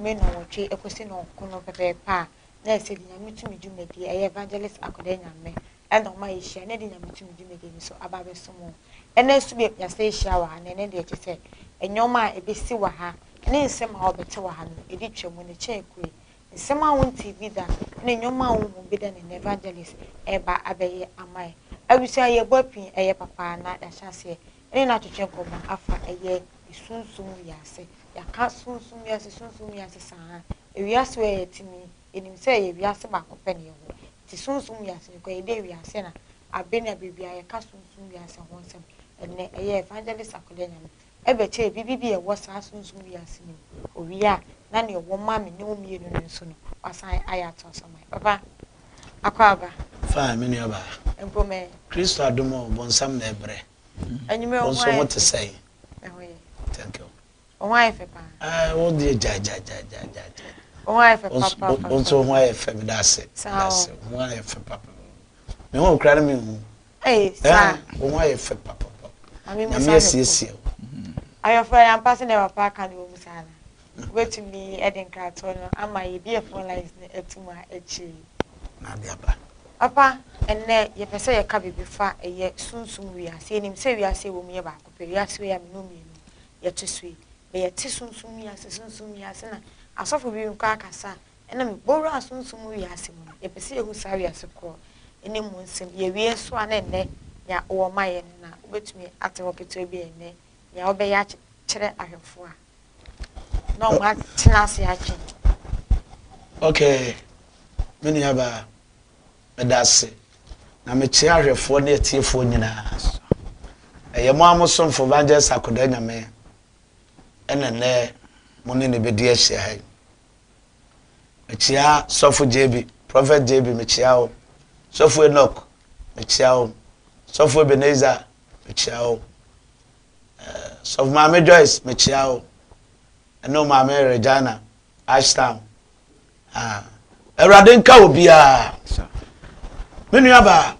anwummere nnɔnwɔtwe ɛkɔsi nnɔnkron pɛpɛɛpɛ a, na ɛsɛ de Nyame tumi dwumadie, ɛyɛ Evangelist Akwadaa Nyame ɛna ɔma yɛhyia na ɛde Nyame tumi dwumadie no so aba abɛsom wo. Ɛnɛ nso bi yɛasɛ ahyia wɔ ha, na ɛnɛ deɛ kyerɛ sɛ nneɛma a ɛbɛsi wɔ ha ne nsɛm a wɔbɛte wɔ ha no ɛdi twa mu ne kyɛn kure. Nsɛm a wonte bi da ne nneɛma a wonhu bi da ne na Evangelist ɛba abɛyɛ ama yɛ. Abusua, yɛbɔ pii ɛyɛ papa na yɛahyɛ aseɛ ɛne no atwetwe nkɔmmɔ afa ɛyɛ sunsum wiase. Yɛaka sunsum wiase, sunsum wiase saa. Ewiase wɔ yɛ timi yɛnim sɛ ɛyɛ wiase baako pɛ ne ɛwɔ. Nti sunsum wiase no kɔ yɛde wiase na abe na biribi a yɛka sunsum wiase ho nsɛm. Ɛnɛ ɛyɛ Evangelist Akwadaa Nyame ɛbɛkyerɛ biribi bi a ɛwɔ saa sunsum wiase no mu. Owie a, na nea ɔwɔ ma me ne wo mmienu no nso no, wasan ayɛ ato so ma. Papa, akɔ aba. Fine, me nua baa. Mpomɛ. Kristo adom o, bonsam na ɛbrɛ. Anwummerɛ wo ho nso ayɛ ho te fɛ. Sɛn? Ɛho yɛ. Thank you. Wo ho ayɛ fɛ paa. Ah, wo deɛ gya gya gya gya gya gya. Wo ho ayɛ fɛ Wo nso papa. Wo nso ho ayɛ fɛ, meda ase. Saa Meda o. ase. Wo ho ayɛ fɛ papa. Me ho kura no me hu. Ee, saa. Eh, wo ho ayɛ fɛ papa. Maame Nyame musa ahwɛfo. asiesie wo. Ayɔfo yɛ ampa sɛ na papa aka ne wɔ mu saa na. Wobɛtumi de nkratoɔ no ama yɛbie phone lines no atum a akyire. Na ade aba. Papa, ɛnnɛ yɛpɛ sɛ yɛka biribi fa ɛyɛ sunsum wiase. Yɛnim sɛ wiase wɔ mu yɛ baako pɛ. Wiase wei a me ne wo mmienu yɛte so yi. Bɛ yɛte sunsum wiase, sunsum wiase na asɔfo bi nkɔ akasa ɛna mebɔwura sunsum wiase mu no. Yɛpɛ sɛ yɛhu saa wiase korɔ ɛne mu nsɛm. Yɛwie nso a, na ɛnnɛ nea wɔ ma yɛ no na wobɛtumi ate hɔ ketewa bi ɛnnɛ nea wobɛyɛ akyerɛ ahwɛfoɔ a na ɔmo atena ase atwe. Okay, me nua baa, meda ase. Na mekyea ahwɛfoɔ ne atiefoɔ nyinaa. Ɛyɛ mo a mo somfo Evangelist Akwadaa Nyame ɛna nnɛ mo ne ne bɛdi ahyia ha yi. Mekyea Sɔfo JB, Prophet JB, mekyea wo. Sɔfo Enoch, mekyea wo. Sɔfo Ebenezer, mekyea wo. Sɔfo Maame Joyce, mekyea wo. Ɛne wo Maame Regina, Ashtown. Ah, Awurade nka obiara. Me nua baa,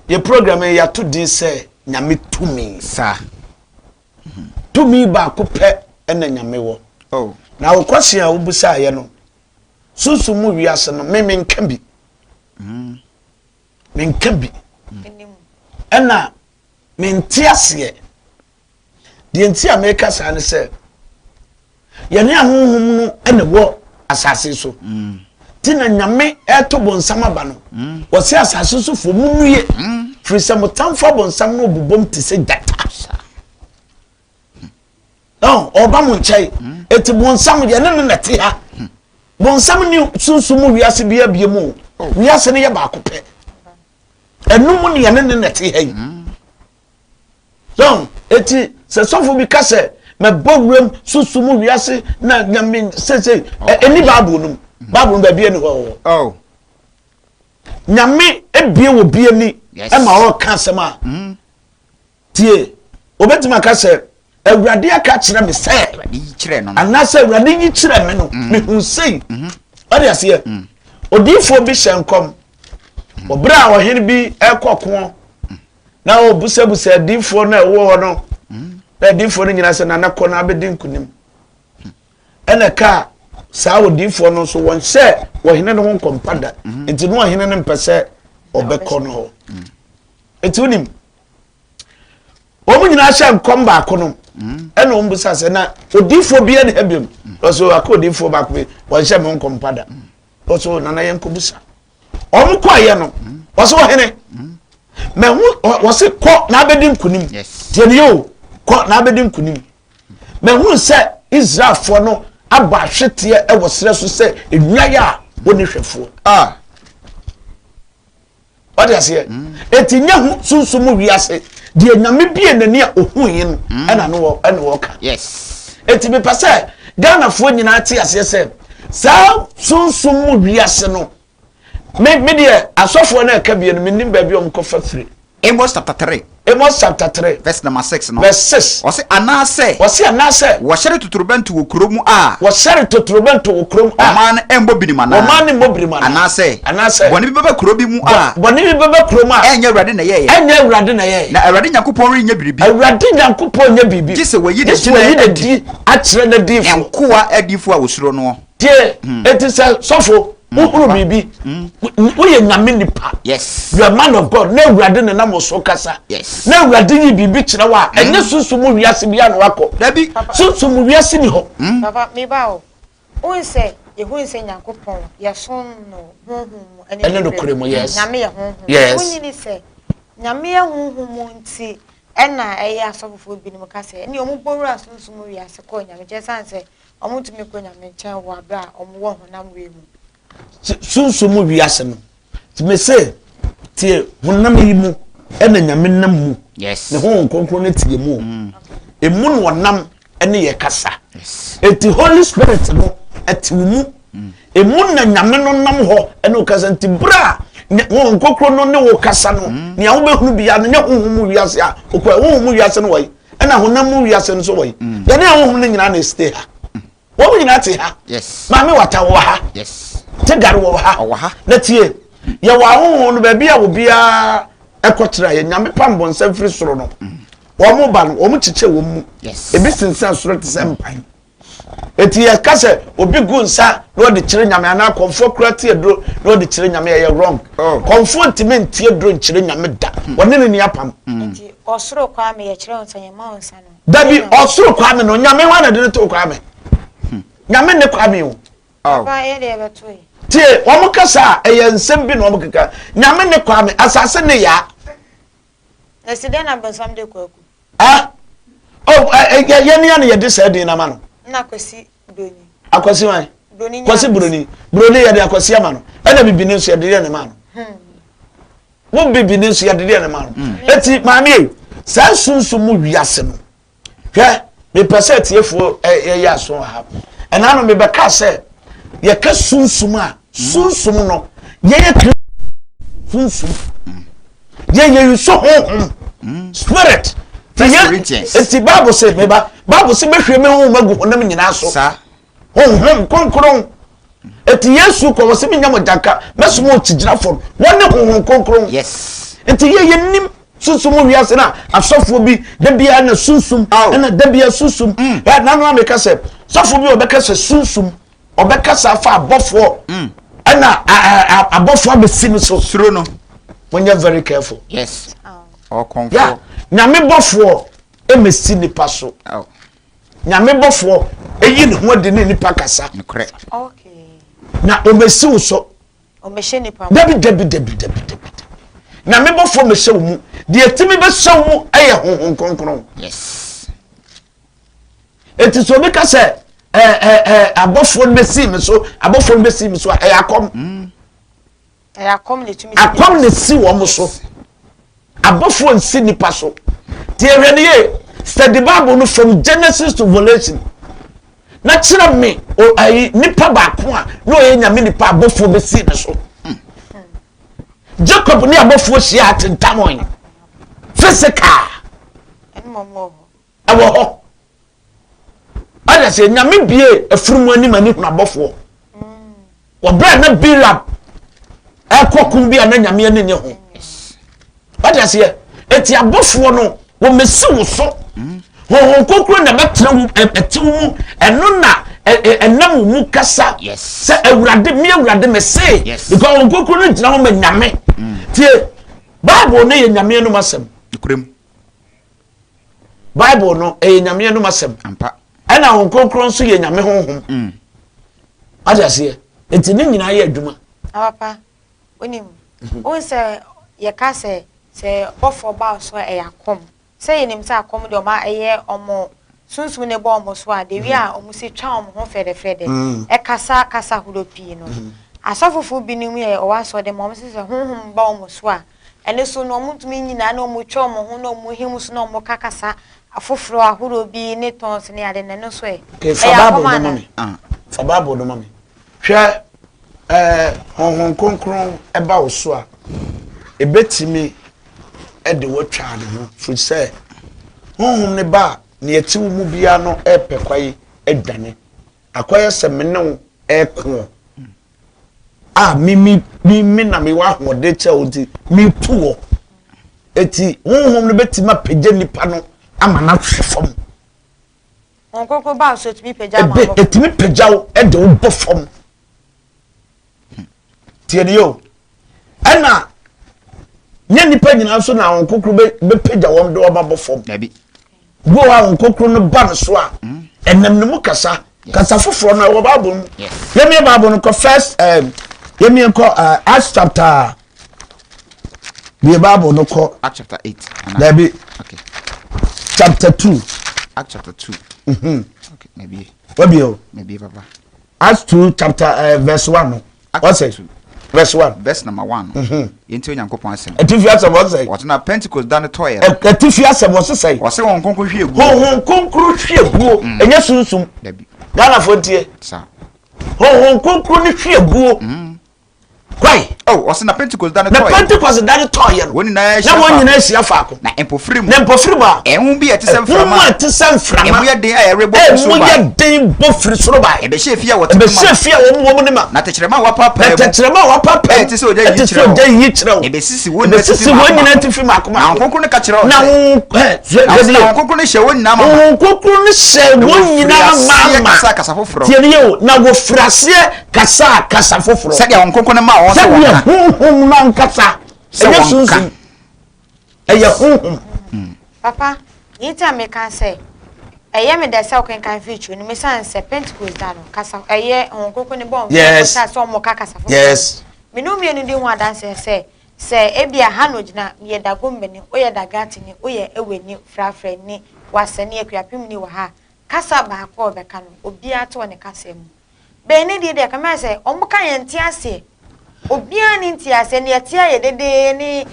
yɛ program yi yɛato din sɛ Nyame tumi. Saa. Tumi baako pɛ ɛna Nyame wɔ. Oh. Na wo question a wobusaeɛ no, sunsum mu wiase no, me menka bi. Menka bi. Anim. Ɛna mente aseɛ. Deɛ nti a meka saa ne sɛ, yɛne ahonhom no ɛna wɔ asase so. Nti na Nyame ɛto bonsam aba no, wɔse asase so fo mu nnue. Firi sɛ mo tamfo abonsam no obobom te sɛ gyata. Ɔn, ɔba mo nkyɛn. Eti bonsam yɛne no na ɛte ha. Bonsam ne sunsum mu wiase bi abie mu o. Wiase no yɛ baako pɛ. Ɛno mu ne yɛne ne na ɛte ha yi. So, eti sɛ sɔfo bi ka sɛ mɛbɔ wuram sunsum mu wiase na Nyame sese ɛni Bible no mu. Bible no baabi ɛni hɔ wɔ. Oh. Nyame ebie wɔ bi ani ɛma ɔka asɛm a. Tie, obetumi aka sɛ Awurade aka kyerɛ me sɛ, Awurade yi kyerɛ no no. Anaasɛ Awurade yi kyerɛ me no, mehu sei. Ɔde aseɛ, odiyifoɔ bi hyɛ nkɔm wɔ berɛ a ɔhene bi ɛkɔ koɔ na ɔbusabusa adiyifoɔ no a ɛwɔ hɔ no, na adiyifoɔ no nyinaa sɛ nana kɔ na abɛdi nkonim. Ɛna ka saa odiyifoɔ no nso wɔnhyɛ ɔhene no ho nkɔmpa da, nti no ɔhene no mpɛ sɛ ɔbɛkɔ no hɔ. Nti wonim, wɔn nyinaa hyɛ nkɔm baako no, ɛna wɔn bisa sɛ na odiifoɔ bi ɛna ha biom. Ɔsɛ aka odiifoɔ baako bi, wɔnhyɛ me ho nkɔmpa da. Ɔsɛ nana yɛn kɔ bisa. Wɔn kɔ ayɛ no, ɔsɛ ɔhene mɛ ho, wɔsɛ kɔ na abɛdi nkunim. Tiɛ ni o, kɔ na abɛdi nkunim. Mɛ hu sɛ Israelfoɔ no abɔ ahweteɛ ɛwɔ serɛ so sɛ enwae a wɔnni hwɛfoɔ. Ah. Ɔde aseɛ, eti nye ho sunsum mu wiase deɛ Nyame bie n'ani a ohun yi no ɛna no wɔ ɛna wɔka. Eti mepɛ sɛ Ghanafoɔ nyinaa te aseɛ sɛ saa sunsum mu wiase no, me deɛ asɔfoɔ no ɛka bie no, menim baabi a wɔn kɔfa firi. Amos chapter 3. Amos chapter 3. Verse number 6 no. Verse 6. Ɔse anaasɛ. Ɔse anaasɛ. Wɔhyɛre totorobɛnto wɔ kuro mu a. Wɔhyɛre totorobɛnto wɔ kuro mu a. Ɔman no mmɔ birim anaa. Ɔman no mmɔ birim anaa. Anaasɛ. Anaasɛ. Bɔne bi bɛba kuro bi mu a. Bɔne bi bɛba kuro mu a. Ɛnyɛ Awurade na ɛyɛeɛ. Ɛnyɛ Awurade na ɛyɛeɛ. Na Awurade Nyankopɔn renyɛ biribi. Awurade Nyankopɔn nyɛ biribi. Gye sɛ wayi Gye sɛ wayi n'adi akyerɛ n'adiyifoɔ. Ne nkoa adiyifoɔ a wɔsuro noɔ. Tie, eti sɛ sɔfo wohunu biribi, woyɛ nyame nipa. Yes. You are man of God. Na Awurade ne nam so kasa. Yes. Na Awurade yi biribi kyerɛ wo a, ɛnyɛ sunsum mu wiase bi a na wakɔ. Dabi. Sunsum mu wiase ni hɔ. Papa, me ba o. Wohu sɛ, yɛhu sɛ Nyankopɔn, yɛsom no honhom mu ɛne nokorɛ mu. Yes. Nyame yɛ honhom. Yes. Wonyini sɛ, Nyame yɛ honhom mu nti, ɛna ɛyɛ asɔfofoɔ binom ka sɛ, ɛne wɔn bɔ wura sunsum mu wiase kɔɔ Nyame nkyɛn, ɛsiane sɛ wɔntumi nkɔ Nyame nkyɛn wɔ aberɛ a wɔn wɔ honam wei mu. Sunsum mu wiase no, mese, tie, honam yi mu ɛna Nyame nam mu. Yes. Ne Honhom Kronkron no te yɛ mu. Mm. Emu na ɔnam ɛne yɛ kasa. Yes. Eti Holy Spirit no ɛte wo mu. Mm. Emu na Nyame no nam hɔ ɛne wo kasa. Nti bere a Honhom Kronkron no ne wo kasa no, mm. nea wobɛhunu biara no nyɛ honhom mu wiase a okɔ. Honhom mu wiase no wɔ yi, ɛna honam mu wiase no nso wɔ yi. Yɛne honhom no nyinaa na ɛstay ha. Wɔn nyinaa te ha. Yes. Maame wata wɔ ha. Yes. Tegare wɔ ha. Ɔwɔ ha. Na tie, yɛwɔ ahohom no baabi a obiara ɛkɔtra yɛ nyame pam bɔnsam firi soro no. Wɔn ba no, wɔn kyekyɛ wɔn mu. Yes. Ebi sensɛn soro te sɛ mpan. Eti yɛka sɛ obi gu nsa na ɔde kyerɛ nyame anaa kɔnfoɔ kura te aduro na ɔde kyerɛ nyame ɛyɛ wrong. Oh. Kɔnfoɔ ntumi nte aduro nkyerɛ nyame da. Wɔne ne ni apam. Nti ɔsoro Kwame yɛkyerɛ wo nsa yɛma wo nsa no. Dabi ɔsoro Kwame no nyame hɔ na de no to Kwame. Nyame ne Kwame o. Oh. Papa yɛ deɛ yɛbɛto yi. Tie wɔn kasa a ɛyɛ nsɛm bi na wɔn keka. Nyame ne Kwame asase ne yaa. Na si dɛn na bonsam de kwaku? Ah oh ɛ ɛ yɛn ni yɛde saa din na ma no. Na Kwasi Broni. Akwasi wan? Broni Kwasi Broni. Broni yɛde Akwasi ama no. Ɛna bibini nso yɛde deɛ ne ma no. Wo bibini nso yɛde deɛ ne ma no. Eti maame yi saa sunsun mu wiase no. Hwɛ mepɛ sɛ atiefoɔ ɛyɛ aso wɔ ha. Ɛna no mebɛka sɛ yɛka sunsum a sunsum no yɛyɛ kiri sunsum. Yɛyɛ nso honhom spirit. Eti Bible sɛ meba Bible sɛ mɛhwie me honhom agu honam nyinaa so. Honhom kronkron. Eti Yesu kɔ wɔ sɛ menya mo gyanka mɛsoma okyigyinafo no wɔne honhom kronkron. Yes. Nti yɛ yɛnim sunsum wiase no a asɔfoɔ bi da biara na sunsum ɛna da biara sunsum. Ɛ nanu a meka sɛ sɔfo bi ɔbɛka sɛ sunsum ɔbɛkasa afa abɔfoɔ ɛna abɔfoɔ abɛsi no so. Suro no. Monyɛ very careful. Yes. Ɔkɔmfoɔ. Ya nyame bɔfoɔ ɛmɛsi nipa so. Oh. Nyame bɔfoɔ ɛyi ne ho adi ne nipa kasa. Nokorɛ. Okay. Na ɔmɛsi wo so. Ɔmɛhyɛ nipa mu. Dabi dabi dabi dabi dabi. Nyame bɔfoɔ mɛhyɛ wo mu. Deɛ ɛtumi bɛhyɛ wo mu ɛyɛ Honhom Kronkron. Yes. Eti sɛ obi ka sɛ ɛɛ ɛɛ abɔfoɔ no bɛsi mi so abɔfoɔ no bɛsi mi so a ɛyɛ akɔm. Mm. Ɛyɛ akɔm na etumi. Akɔm na esi wɔn so. Abɔfoɔ nsi nipa so. Tie hwɛ ne yie study Bible no from Genesis to Revelation na kyerɛ me o ayi nipa baako a na ɔyɛ nyame nipa abɔfoɔ bɛsi ne so. Hmm. Jacob ne abɔfoɔ hyia atentam physical. Ɛwɔ hɔ. Ɔda sɛ nyame bie afunumu anim ani hunu abɔfoɔ. Wɔ berɛ a na Bilam ɛkɔ ko bi a na nyame ani nye ho. Ɔda seɛ eti abɔfoɔ no wɔmɛsi wo so. Honhom Kronkron na ɛbɛtena wo ɛte wo mu ɛno na ɛnam wo mu kasa sɛ awurade me awurade me se because Honhom Kronkron no gyina hɔ ma nyame. Tie Bible no yɛ nyame anum asɛm. Bible no ɛyɛ nyame anum asɛm. Ampa. Ɛna Honhom Kronkron nso yɛ nyame honhom. Mm. Wate aseɛ? Nti ne nyinaa yɛ adwuma. Papa, wonim, mhm. wohu sɛ yɛka sɛ sɛ bɔfoɔ ba so a ɛyɛ akɔm. Sɛ yɛnim sɛ akɔm deɛ ɔma ɛyɛ ɔmo sunsum ne bɔ ɔmo so a, de wi a mhm. ɔmo si twa ɔmo ho fɛdɛfɛdɛ, mm. ɛkasa kasa horow pii no. Mhm. Asɔfofo binom yɛ ɔwɔ asɔre ma ɔmo sɛ sɛ honhom ba ɔmo so a, Ɛno so no, wɔntumi nnyina na wɔtwa wɔn ho na wɔhim so na wɔka kasa afoforɔ ahoroɔ bi ne tongues ne ade no, ɛno nso ɛ? Okay, fa Ɛyɛ Bible akɔm no ma anaa? me. Fa Bible no ma me. Hwɛ, ɛɛ, Honhom Kronkron ba wo so a, ebetumi de wo atwa ne ho, firi sɛ Honhom no ba a, nea ɛte wo mu biara no repɛ kwae adwane. Akɔyɛ sɛ me ne wo reko a me me me me na mewɔ ahoɔden kyɛ wo nti metu wɔ. Eti Honhom no bɛtumi apagya nipa no ama no ahwe fam. Honhom Kronkron ba so ɛtumi pagya ama abɔ fam. Ɛtumi pagya wo de wo bɔ fam. Tie ne o. Ɛna nyɛ nipa nyinaa nso na Honhom Kronkron bɛpagya wɔn de wɔn abɔ fam. Dabi. Bi wɔ hɔ a Honhom Kronkron no ba no so a, ɛnam ne mu kasa. Kasa foforɔ no ɛwɔ Bible mu. Yɛmie Bible no kɔ first um, yɛmie kɔ uh, Acts chapter bie Bible no kɔ. Acts chapter 8. Dabi. Okay. Chapter 2. Acts chapter 2. Mm -hmm. Okay, maybe. Wabi o. Maybe papa. Acts 2 chapter uh, verse 1 no. Ɔsɛ verse 1. Verse number 1 no. Mm-hmm. Yɛnti Onyankopɔn asɛm. Atifi asɛm ɔsɛ. Wɔte na Pentecost da no tɔeɛ no. Atifi asɛm ɔsɛ sɛ. Wɔsɛ wɔn kronkron hwie guo. Honhom kronkron hwie guo. Mm. Ɛnyɛ sunsum. Dabi. Ghanafoɔ ntie. Saa. Honhom kronkron ne hwie guo. Mm. Why? Oh, ɔsɛ na Pentecost da no tɔeɛ. Na Pentecost da no tɔeɛ no. Wɔn nyinaa ahyia faako. Na wɔn nyinaa ahyia faako. Na mpofiri mu. Na mpofiri mu a. Ɛho bi a ɛte sɛ mframa. Ɛho a ɛte sɛ mframa. Emu yɛ den a ɛrebɔ firi soro bae. Emu yɛ den bɔ firi soro bae. Ɛbɛhyɛ efie a wɔte mu ma. Ɛbɛhyɛ efie a wɔn wɔ mu ne ma. Na tɛkyerɛma a wɔapaapae mu. Na tɛkyerɛma a wɔapaapae mu. Ɛte sɛ ogya yiyi kyerɛ wɔn. Ɛte sɛ ogya yiyi kyerɛ wɔn. Ɛbɛsisi wɔn nyinaa atifi mmaako mmaako. Ɛbɛsisi wɔn nyinaa atifi mmaako mmaako. Na Honhom Kronkron no ka kyerɛ wɔn sɛ. Na Honhom Kronkron no hyɛ wɔn nyinaa ma ma. Honhom Kronkron no hyɛ wɔn nyinaa ma ma. Na wɔfiri aseɛ kasaa kasa foforɔ. Tie nie o, na wɔfiri aseɛ kasaa kasa foforɔ. Sɛdeɛ Honhom Kronkron no maa wɔn sɛ wɔnka. Sɛdeɛ Honhom no ankasa. Ɛnyɛ sunsum. Ɛyɛ honhom. Hmm. Papa, nea nti a meka sɛ ɛyɛ me dɛ sɛ wokenkan firi twerɛ no mu esiane sɛ Pentecost da no, kasa ɛyɛ Honhom Kronkron no bɔɔ Yes. mframa sɛ wɔka kasa foforɔ. Yes. Me ne wo mmienu di ho adanseɛ sɛ sɛ ebia ha na ogyina, meyɛ Dagombani, woyɛ Dagatini, woyɛ Eweni, Frafrani, Wasani, Akuapemni wɔ ha a, kasa baako a wɔbɛka no, obiara te wɔ ne kasa mu. Bɛn ne deɛ deɛ kame ayɛ sɛ wɔn ka yɛn nte aseɛ obiara ne nte aseɛ ne yɛte ayɛ dede ne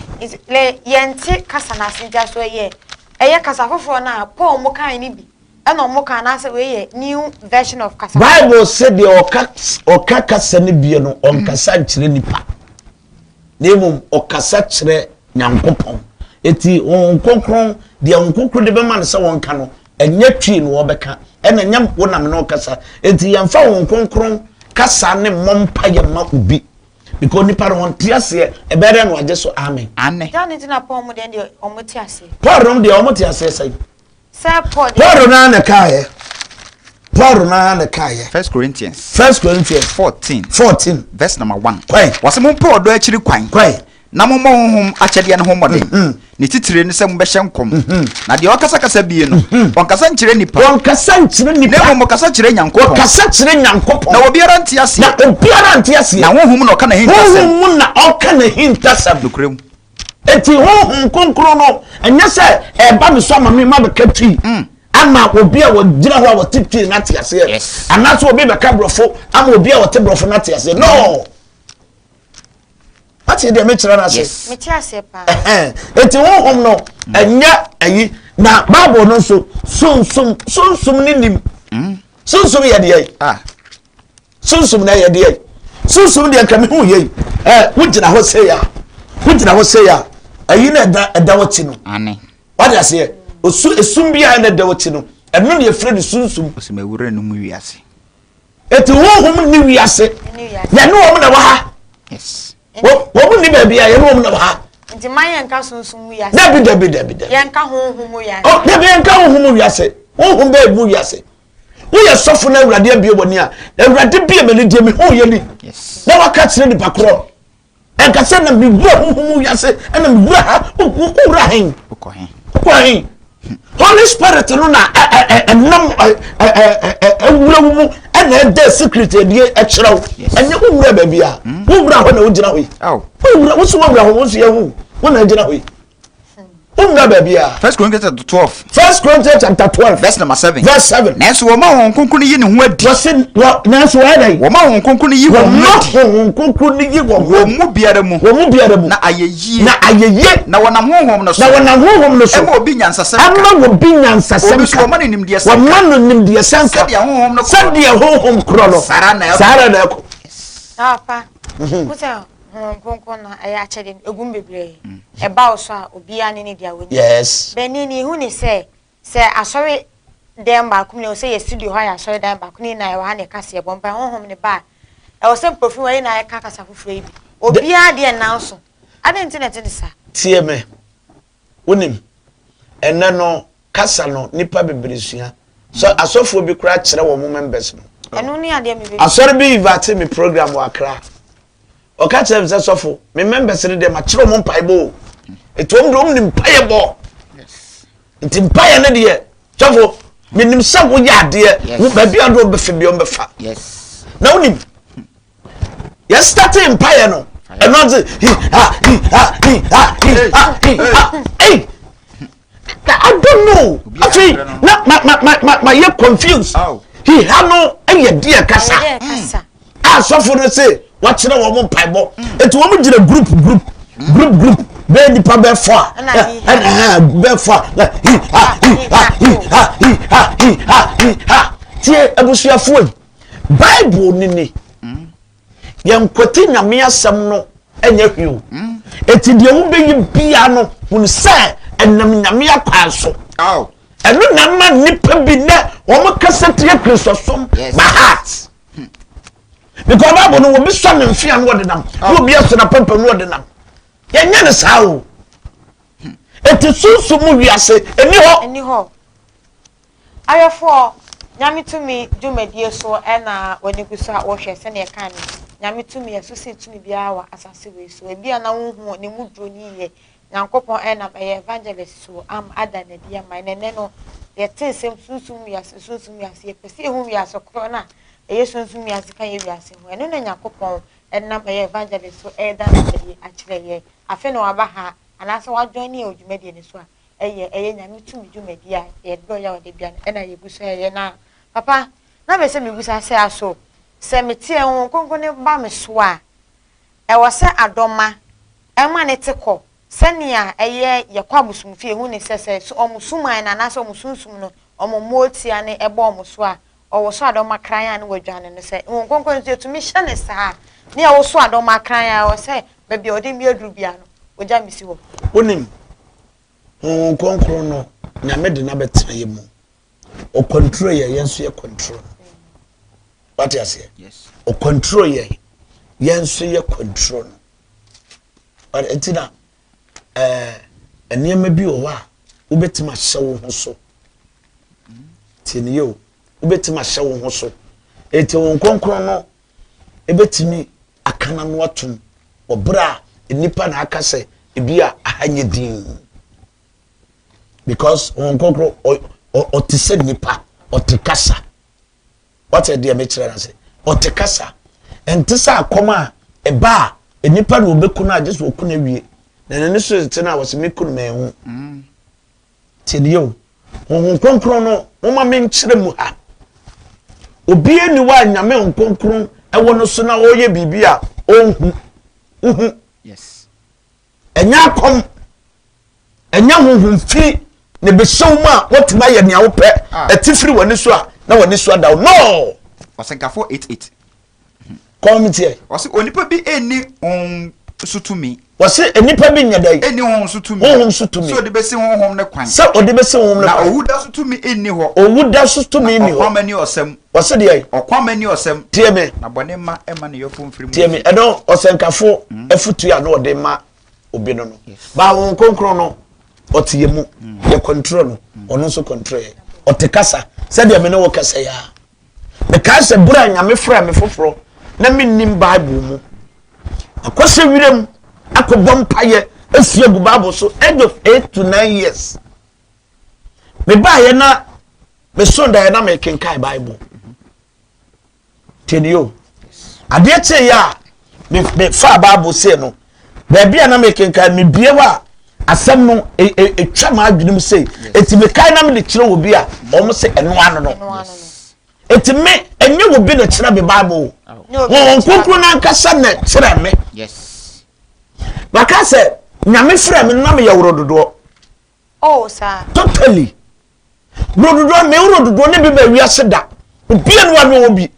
lɛ yɛn nte kasa no ase nti aso ɛyɛ ɛyɛ kasa foforɔ no a Paul mo kan ne bi ɛna wɔn ka anaasɛ wei yɛ new version of kasa. Bible sɛ deɛ ɔka ɔka kasa no bie no ɔnkasa nkyerɛ nipa na mmom ɔkasa kyerɛ Nyankopɔn. Eti Honhom Kronkron deɛ Honhom Kronkron de bɛma no sɛ wɔnka no Ɛnyɛ Twi na wɔbɛka, ɛna ɛnyɛ wo na me ne wo kasa. Enti yɛmfa Honhom Kronkron kasa ne mmɔ mpaeɛ mma obi. Because nipa no ɔnte aseɛ, ɛbɛyɛ dɛn na wagye so amen? Aane. Dɛn nti na Paul mu deɛ deɛ wɔn te aseɛ? Paul nom deɛ wɔn te aseɛ sɛn? Sɛ Paul deɛ. Paul no ara na ɛkaeɛ. Paul no ara na ɛkaeɛ. First Corinthians. First Corinthians. 14. 14. Verse number 1. Kwan. Wɔsɛ mompɛ ɔdɔ akyiri kwan. Kwan. Na mommɔ honhom akyɛdeɛ no ho mmɔden, ne titire ne sɛ mobɛhyɛ nkɔm. Na deɛ ɔkasa kasa bie no, ɔnkasa nkyerɛ nnipa. Ɔnkasa nkyerɛ nnipa. Na mmom ɔkasa kyerɛ Nyankopɔn. Ɔkasa kyerɛ Nyankopɔn. Na obiara nte aseɛ. Na obiara nte aseɛ. Na honhom mu na ɔka n'ahintasɛm. Honhom mu na ɔka n'ahintasɛm. Nokorɛ mu. Enti honhom kronkron no, ɛnyɛ sɛ ɛba me so ama me ma bɛka twi. Ama obi a wɔgyina hɔ a wɔte twi no ate aseɛ. Anaasɛ obi bɛka borɔfo ama obi a wɔte borɔfo no ate aseɛ. No! Wate deɛ mekyerɛ no ase? Mete aseɛ paa. Eti honhom no ɛnyɛ ayi na Bible no nso sunsum sunsum ne nim. Mm. Sunsum yɛ deɛ. Ah. Sunsum na yɛ deɛ. Sunsum deɛ nka mehu yɛ yi. Ɛ wogyina hɔ sɛ ya. Wogyina hɔ sɛ ya. Ayi na ɛda ɛda wɔkyi no. Ane. Wate aseɛ? Osu esum bi a ɛna ɛda wɔkyi no. Ɛno na yɛfrɛ no sunsum. Osum awura no mu wiase. Eti honhom nni wiase. Yɛne wɔn na wɔ ha. Wɔn nni baabi a yɛne wɔn na wɔ ha. Nti ma yɛnka sunsum mu wiase. Dabi dabi dabi dabi. Yɛnka honhom mu wiase. Oh, dabi yɛnka honhom mu wiase. Honhom bɛyɛ mu wiase. Woyɛ sɔfo na Awurade abie w'ani a, Awurade bie m'ani deɛ mehu yɛ ni. Na waka kyerɛ nipa korɔ. Ɛnka sɛ na mewura honhom mu wiase ɛna mewura ha wowura hen wokɔ hen Holy Spirit no na ɛnam ɛwura wo mu ɛna ɛda secret ɛdeɛ ɛkyerɛ wo ɛnyɛ wowura baabi a wowura hɔ na wogyina hɔ yi wowura wo so wowura hɔ wo nso yɛhu wo na ɛgyina hɔ yi Wonna baabi a. First Corinthians chapter 12. First Corinthians chapter 12. Verse number 7. Verse 7. Nanso wɔma Honhom Kronkron no yi ne ho adi. Wɔsi wɔ nanso wɔyɛ dɛ. Wɔma Honhom Kronkron no yi wɔn ho adi. Wɔma Honhom Kronkron no yi wɔn ho. Wɔn mu biara mu. Wɔn mu biara mu. Na ayɛ yie. Na ayɛ yie. Na wɔnam Honhom no so. Na wɔnam Honhom no so. Ɛma obi nyansasɛm ka. Ɛma obi nyansasɛm ka. Obi nso wɔma no nimdeɛsɛm ka. Wɔma no nimdeɛsɛm ka. Sɛdeɛ Honhom no korɔ. Sɛdeɛ Honhom korɔ no. Saa ara na ɛkɔ. Saa ara na ɛkɔ. Papa. Kusa. Honhom Kronkron na ɛyɛ akyɛdeɛ no, ɛgu mu bebree. Ɛba wo so a, obiara ne ne deɛ wɔnya. Yes. Bɛni ni ehu ne sɛ, sɛ asɔre dan baako mu na ɛwɔ sɛ yɛ studio hɔ ayɛ asɔre dan baako ne nyinaa ɛwɔ ha na ɛka sɛ yɛbɔ mpae honhom ne ba a, ɛwɔ sɛ mprofin wɔ yɛ nyinaa yɛka kasa foforɔ yi bi. Obiara deɛ nnan so. Adɛn nti na ɛte ne saa? Tie me. Wonim, ɛnnɛ no, kasa no, nnipa bebree sua. Sɛ asɔfoɔ bi koraa kyerɛ wɔn members no. Ɛno ne adeɛ mebɛbisa. Asɔre bi invite me program wɔ Accra. Ɔka kyerɛ me sɛ sɔfo, me members no deɛ makyerɛ wɔn mpaebɔ o. Eti wɔn deɛ wɔn nim mpaeɛ bɔ. Nti mpaeɛ no deɛ, sɔfo, menim sɛ woyɛ adeɛ, wo baabi a wɔde wɔbɛfa bi wɔn bɛfa. Na wonim, yɛ starte mpaeɛ no ɛno ase hi ha hi ha hi ha hi ha hi ha ei I don't know afei na ma ma ma ma ma yɛ confused hi ha no ɛyɛ deɛ kasa a sɔfo no se wakyerɛ wɔn mpaebɔ eti wɔn gyina group group group group bɛyɛ nipa bɛɛ fɔ a ɛna bɛɛ fɔ a na hi ha hi ha hi ha hi ha hi ha hi ha tie abusuafoɔ yi. Bible no ni. Yɛnkwati Nyame asɛm no nyɛ hwee o. Eti deɛ wobɛyi bia no, hunu sɛ ɛnam Nyame akwan so. Ɛno na ama nnipa bi nɛ wɔn kasa tia Kristosom by heart. Because Bible no, obi sɔ ne mfea no ɔde nam, na obi asɔ n'apampam no ɔde nam. Yɛnyɛ no saa o. Eti sunsum mu wiase, ɛni hɔ. Ayɔfoɔ, Nyame tumi dwumadie so na w'ani gu so a wohwɛ, sɛdeɛ yɛkae no, Nyame tumi ɛso sen tumi biara wɔ asase wei so, ebia na wonhu ne mu duro no yie, Nyankopɔn nam ɛyɛ Evangelist so ama ada no adi ama yɛn, na ɛnnɛ no yɛte nsɛm sunsum wiase, sunsum wiase, yɛpɛ sɛ yɛhu wiase korɔ no a ɛyɛ sunsum wiase ka yɛ wiase ho, ɛno na Nyankopɔn nam ɛyɛ Evangelist so ɛreda no adi akyerɛ yɛn, afei na waba ha anaasɛ wajoine yɛn wɔ dwumadie no so a, ɛyɛ ɛyɛ Nyame tumi dwumadi a yɛde dɔ Yahweh da biara no ɛna yɛgu so ɛyɛ na papa na mepɛ sɛ mebisa sɛ aso sɛ meteɛ Honhom Kronkron no ba me so a ɛwɔ sɛ adɔma ɛma ne te kɔ sɛnea ɛyɛ yɛkɔ abosomfie yɛhu ne sɛ sɛ wɔn suman no anaasɛ wɔn sunsum no wɔn mmɔɔtia no ɛbɔ wɔn so a ɔwoso adɔma kran a ne wadwane no sɛ Honhom Kronkron nso yɛtumi hyɛ ne saa ne ɛwoso adɔma kran a ɛwɔ sɛ baabi a ɔde me aduru biara no ɔgya me si hɔ. Wonim, Honhom Kronkron no, Nyame de no abɛtena yɛ mu. Ɔkɔntro yɛn, yɛn nso yɛ kɔntro no. Wate aseɛ? Ɔkɔntro yɛn, yɛn nso yɛ kɔntro no. Wate nti na ɛɛ eh, nneɛma bi wɔ hɔ a wobɛtumi ahyɛ wo ho so. Tie ne yɛ o, wobɛtumi ahyɛ wo ho so. Eti Honhom Kronkron no ebetumi aka n'ano atom wɔ bere a nnipa na aka sɛ ebi a aha nyɛ din because wɔn kronkron ɔte sɛ nnipa ɔte kasa wɔte deɛ mekyerɛ no ase ɔte kasa ɛnte sɛ akɔm a ɛba a nnipa na ɔbɛku no a gye sɛ ɔku no awie na n'ani so tete no a wɔsɛ meku no manhu mm. Tie nie o, Honhom Kronkron no, momma menkyerɛ mu ha. Obiara nni hɔ a Nyame Honhom Kronkron wɔ no so na ɔreyɛ biribi a ɔnhu. Wohu. Yes. Ɛnyɛ akɔm, ɛnyɛ honhom fi na ɛbɛhyɛ wo mu a woatumi ayɛ nea wopɛ. Ah. Ɛte firi w'ani so a na w'ani so ada wo. No! Ɔsɛnkafo 8:8. Kɔn mi tiɛ. Ɔse onipa bi nni honhom so tumi. Ɔse nnipa bi nyɛ dɛn? Nni honhom so tumi. Honhom so tumi. Sɛ ɔde bɛsi honhom no kwan. Sɛ ɔde bɛsi honhom no kwan. Na owu da so tumi nni hɔ. Owu da so tumi nni hɔ. Na ɔkwamma ni ɔsam. Ɔse deɛ? Ɔkwamma ni ɔsam. Tie me. Na bɔne mma ɛmma ne yɔfo mfiri mu. Tie me, ɛno ɔsɛnkafo afutuo a na ɔde ma obi no no. Baa Honhom Kronkron no, ɔte yɛ mu. Yɛ control no, ɔno nso control yɛ. Ɔte kasa sɛdeɛ me ne wo kasa yi ara. Mekae sɛ bere a Nyame frɛɛ me foforɔ na mennim Bible mu. Akɔhyɛ wiram akɔbɔ mpaeɛ asu agu Bible so age of 8 to 9 years. Mebaeɛ na meso daeɛ na mekenkan Bible. Tiɛ ni o. Adeɛ kyeeɛ a mefaa Bible sei no, baabi a na mekenkan mebie hɔ a asɛm no ɛtwa m'adwene mu sei. Eti mekae na mede kyerɛ obi a wɔn se ɛno ano no. Eti me ɛnyɛ obi na kyerɛ me Bible. Wɔn nkonkron n'ankasa na kyerɛ me. Maka sɛ Nyame frɛ me na meyɛ woro dodoɔ. Oh saa. Totally. Woro dodoɔ me woro dodoɔ ne bi ba wiase da. Obia no ano wɔ bi.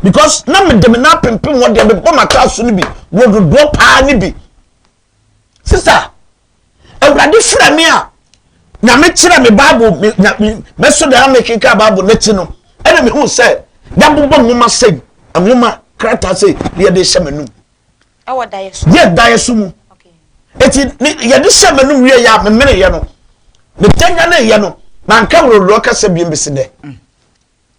Because na mede me nan pempem hɔ deɛ mebɔ m'ataaso no bi wɔ dodoɔ paa no bi. Sista, Awurade frɛ me a, Nyame kyerɛ me Bible, me, nya, me, mɛso deɛ na mekenkan Bible n'akyi no, ɛna mehu sɛ yɛabobɔ nwoma sei, nwoma krataa sei, na yɛde hyɛ m'anum. Ɛwɔ daeɛ so. Yɛ daeɛ so mu. Eti ne yɛde hyɛ m'anum wie yɛ a memeneyɛ no, metanyaneyɛ no, manka worɔworɔ kasa biem bɛsi dɛ.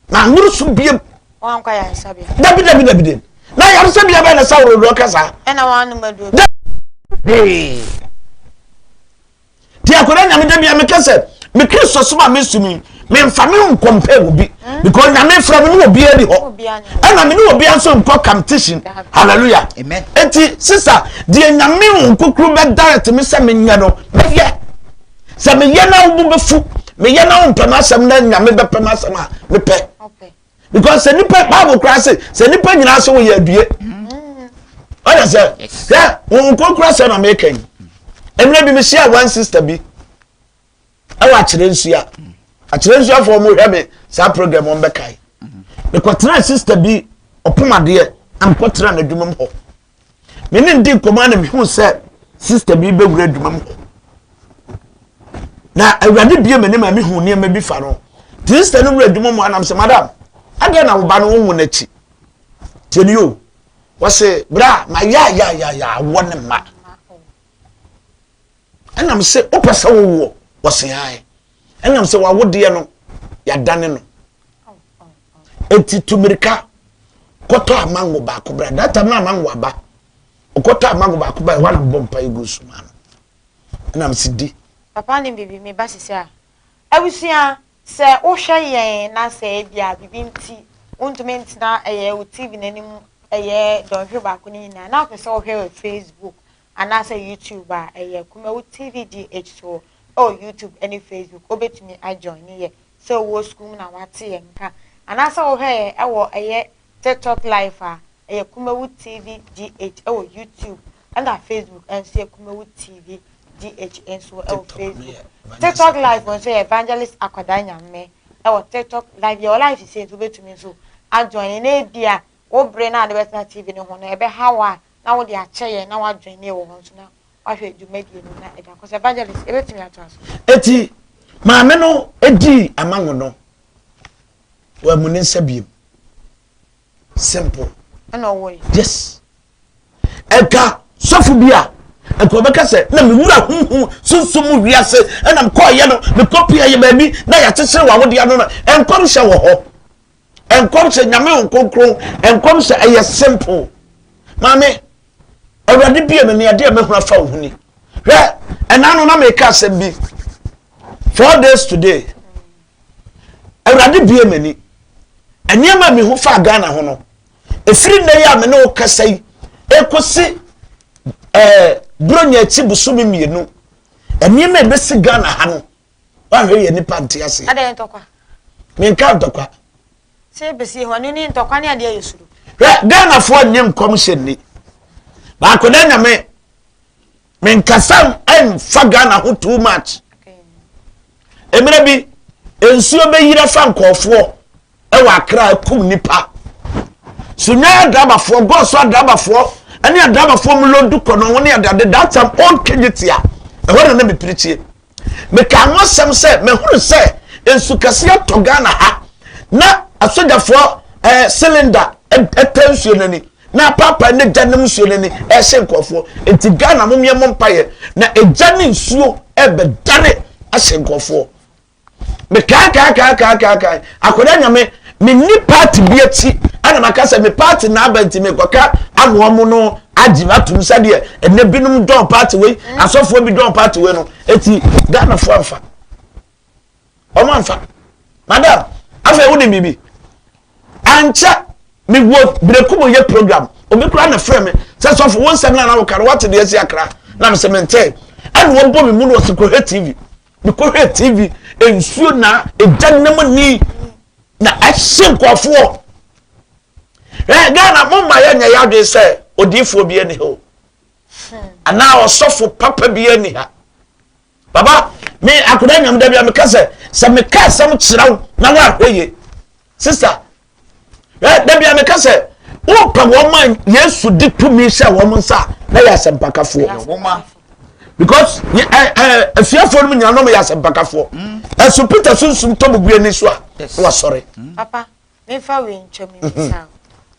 Manworo so biem. Wankɔ ayaresabea. Dabi dabi dabi dabi. Na ayaresabea bɛn na sɛ worɔworɔ kasa? Ɛna wanom aduro. Dabi. Ti akwadaa nyame da bia meka sɛ me Kristo som a mesom yi memfa me ho nkɔmpɛ wɔ bi mm. because nyame frɛ me ne obiara ni hɔ ɛna me ne obiara nso nkɔ competition hallelujah eti sisa deɛ nyame wo nkokuru bɛ direct me sɛ menyɛ no mɛyɛ sɛ meyɛ na wo bo bɛfu meyɛ na wo mpɛ m'asɛm na nyame bɛpɛ m'asɛm a mepɛ because sɛ nipa bible koraa se sɛ nipa nyinaa sɛ wɔyɛ adue ɔyɛ sɛ hwɛ wɔn nkonkura sɛ na meka yi mmerɛ bi mehyia one sister bi ɛwɔ akyerɛ nsua akyerɛ nsuafoɔ mo hwɛ me saa program wɔn bɛkae mekɔtena sister bi ɔpom adeɛ na mekɔtena n'adwuma mu hɔ Me ne no di nkɔmmɔ a na mehu sɛ sista bi bɛwura adwuma mu hɔ. Na awurade bie m'anim a mehu nneɛma bi fa no. Nti sista no wura adwuma mu anam sɛ madam, adeɛ na wo ba no wonwo n'akyi. Tie ni o, wɔse bra ma ya ya ya ya awɔ ne mma. Ɛnam sɛ wopɛ sɛ wowoɔ, wɔse ae. Ɛnam sɛ wawodeɛ no yɛadane no. Enti tu mmirika kɔtɔ amango baako bra. That time na amango aba. Ɔkɔtɔ amango baako ba ɛhɔ na mebɔ mpa egu so ma no. Ɛna mesi di. Papa nim biribi me ba sisi a. Abusua sɛ wohwɛ yɛn na sɛ ebia biribi nti wontumi ntena ɛyɛ wo TV n'anim ɛyɛ dɔnhwere baako no nyinaa na wopɛ sɛ wohwɛ wɔ Facebook anaasɛ YouTube a ɛyɛ Kumawu TV GH so ɛwɔ YouTube ɛne Facebook wobɛtumi a join yɛ sɛ wowɔ sukuu mu na woate yɛn nka anaasɛ wohwɛ yɛn wɔ ɛyɛ TikTok live a, ɛyɛ Kumawu TV GH wɔ YouTube ɛna Facebook nso yɛ Kumawu TV GH nso wɔ Facebook. TikTok live nso yɛ Evangelist Akwadaa Nyame wɔ TikTok live. Yɛwɔ live sisi nso wobɛtumi nso ajoin na ebia wo bere no a de bɛtena TV no ho no ɛbɛha wo a na wode akyɛ yɛn na woajoin yɛn wɔ hɔ nso na wahwɛ dwumadie no na ɛde akɔ so. Evangelist, yɛbɛtumi atoa so. Eti maame no dii amango no, wammu ne nsa biem. Simple. Ɛna ɔwɔ yi. Yes. Ɛka sɔfo bi a nka ɔbɛka sɛ na mewura huhu sunsum mu wiase ɛna mekɔɔyɛ no mekɔpia yɛ baabi na yɛakyekyere w'awodeɛ ano no nkɔmhyɛ wɔ hɔ nkɔmhyɛ nyame wo kronkron nkɔmhyɛ ɛyɛ simple maame Awurade bie me ne adeɛ a mɛhunu afa wo ho ni. Hwɛ, ɛna no na meka asɛm bi. 4 days today. Awurade bie m'ani. Nneɛma a mehu faa Ghana ho no, ɛfiri nnɛ yi a me ne wo kasa yi, ɛkɔsi ɛɛ Buronya akyi bosome 2, nneɛma a ɛbɛsi Ghana ha no, woahwɛ yɛ nipa nte aseɛ. Adɛn ntɔkwa? Menka ntɔkwa. Sɛ ebesi hɔ no ne ntɔkwa ne adeɛ yɛ suro. Hwɛ, Ghanafoɔ nye nkɔmhyɛ nni. Baako dɛ nyame, menkasa mfa Ghana ho too much. Mmerɛ bi, nsuo bɛyiri afa nkɔɔfoɔ ɛwɔ Accra akum nipa. Sunyani adrabafoɔ, Gɔɔso adrabafoɔ, ɛne adrabafoɔ mu lodu kɔ no ho ne adeade, that time old Kejetia, ɛhɔ na na mepirikyie. Mekaa ho asɛm sɛ mahunu sɛ nsu kɛseɛ atɔ Ghana ha na asogyafoɔ ɛɛ eh, cylinder ɛtɛ nsuo no ani na apaapae ne gya nam nsuo no ani ɛhyɛ nkurɔfoɔ nti Ghana mo mmea mo mpaeɛ na egya ne nsuo ɛbɛdare ahyɛ nkurɔfoɔ mekaakaakaakaakaakae akwadaa nyame menni party bi akyi ɛna maka sɛ me party na aba nti mekɔka amoa mu no agye atum sɛdeɛ ɛnɛ binom dɔn party wei asɔfoɔ bi dɔn party wei no eti ghanafoɔ amfa wɔn amfa madam afei wonim biribi ankyɛ mewɔ bereku mu yɛ program obi koraa na frɛ me sɛ sɔfo wo nsɛm no a na woka no woate deɛ asi akra na mesɛ mentee ɛna wɔbɔ me mu no wɔse kɔhwɛ tv mekɔhwɛ tv nsuo na ɛgya nam ni na ɛhye nkurɔfoɔ ɛ ghana momma yɛnyɛ yɛ adwene sɛ odiifoɔ bi ani hɔ anaa ɔsɔfo papa bi ani ha baba me akoda nyam da bi a meka sɛ sɛ meka asɛm kyerɛ wo na woahwɛ ye sister ɛ da bi a meka sɛ sɛ wopɛ wɔn a Yesu de tumi hyɛ wɔn nsa a, na yɛ asɛmpakafoɔ. Because ɛ ɛ asuafoɔ no mu nyinaa na wɔyɛ asɛmpakafoɔ. Ɛso Peter sunsum tɔ bubue ni so a, na wasɔre. Papa, memfa wei ntwa mu mmisa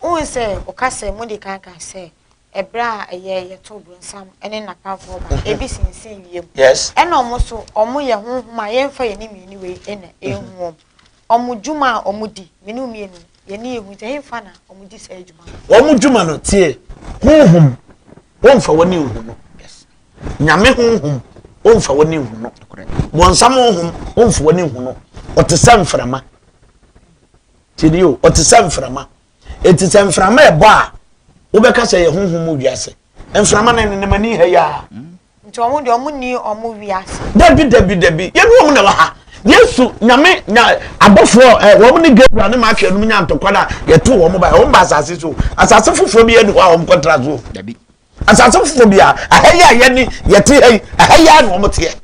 wo. Wohu sɛ woka sɛ modi kan ka sɛ ɛberɛ a ɛyɛ yɛto bronsam ne n'apamfoɔ ba, ebi sinsin wiem. Ɛna wɔn nso wɔyɛ honhom a yɛmfa yɛn ani mmienu wei na ɛnhu wɔn. Wɔn dwuma a wɔdi, me ne wo mmienu, yɛn ani yɛ hu nti ɛhefa na wɔdi saa dwuma no? Wɔn dwuma no, tie, honhom, womfa w'ani nhu no. Nyame honhom, womfa w'ani nhu no. Bonsam honhom, womfa w'ani nhu no. Ɔte sɛ mframa. Tie ni o, ɔte sɛ mframa. Eti sɛ mframa ɛbɔ a, wobɛka sɛ yɛ honhom mu wiase. Mframa no nenam ani ha yi ara. Nti wɔn deɛ wɔn nni wɔn wiase. Dabi dabi dabi, yɛne wɔn na ɛwɔ ha. Yesu nyame nya abɔfoɔ ɛ wɔn ne Gabriel ne Michael nom nya ntɔkwa no a yɛto wɔn ba wɔn ba asase so. Asase foforɔ bi ɛni hɔ a wɔn kɔtra so. Dabi. Asase foforɔ bi a ɛha yi a yɛne yɛte ha yi ɛha yi a na wɔn teɛ.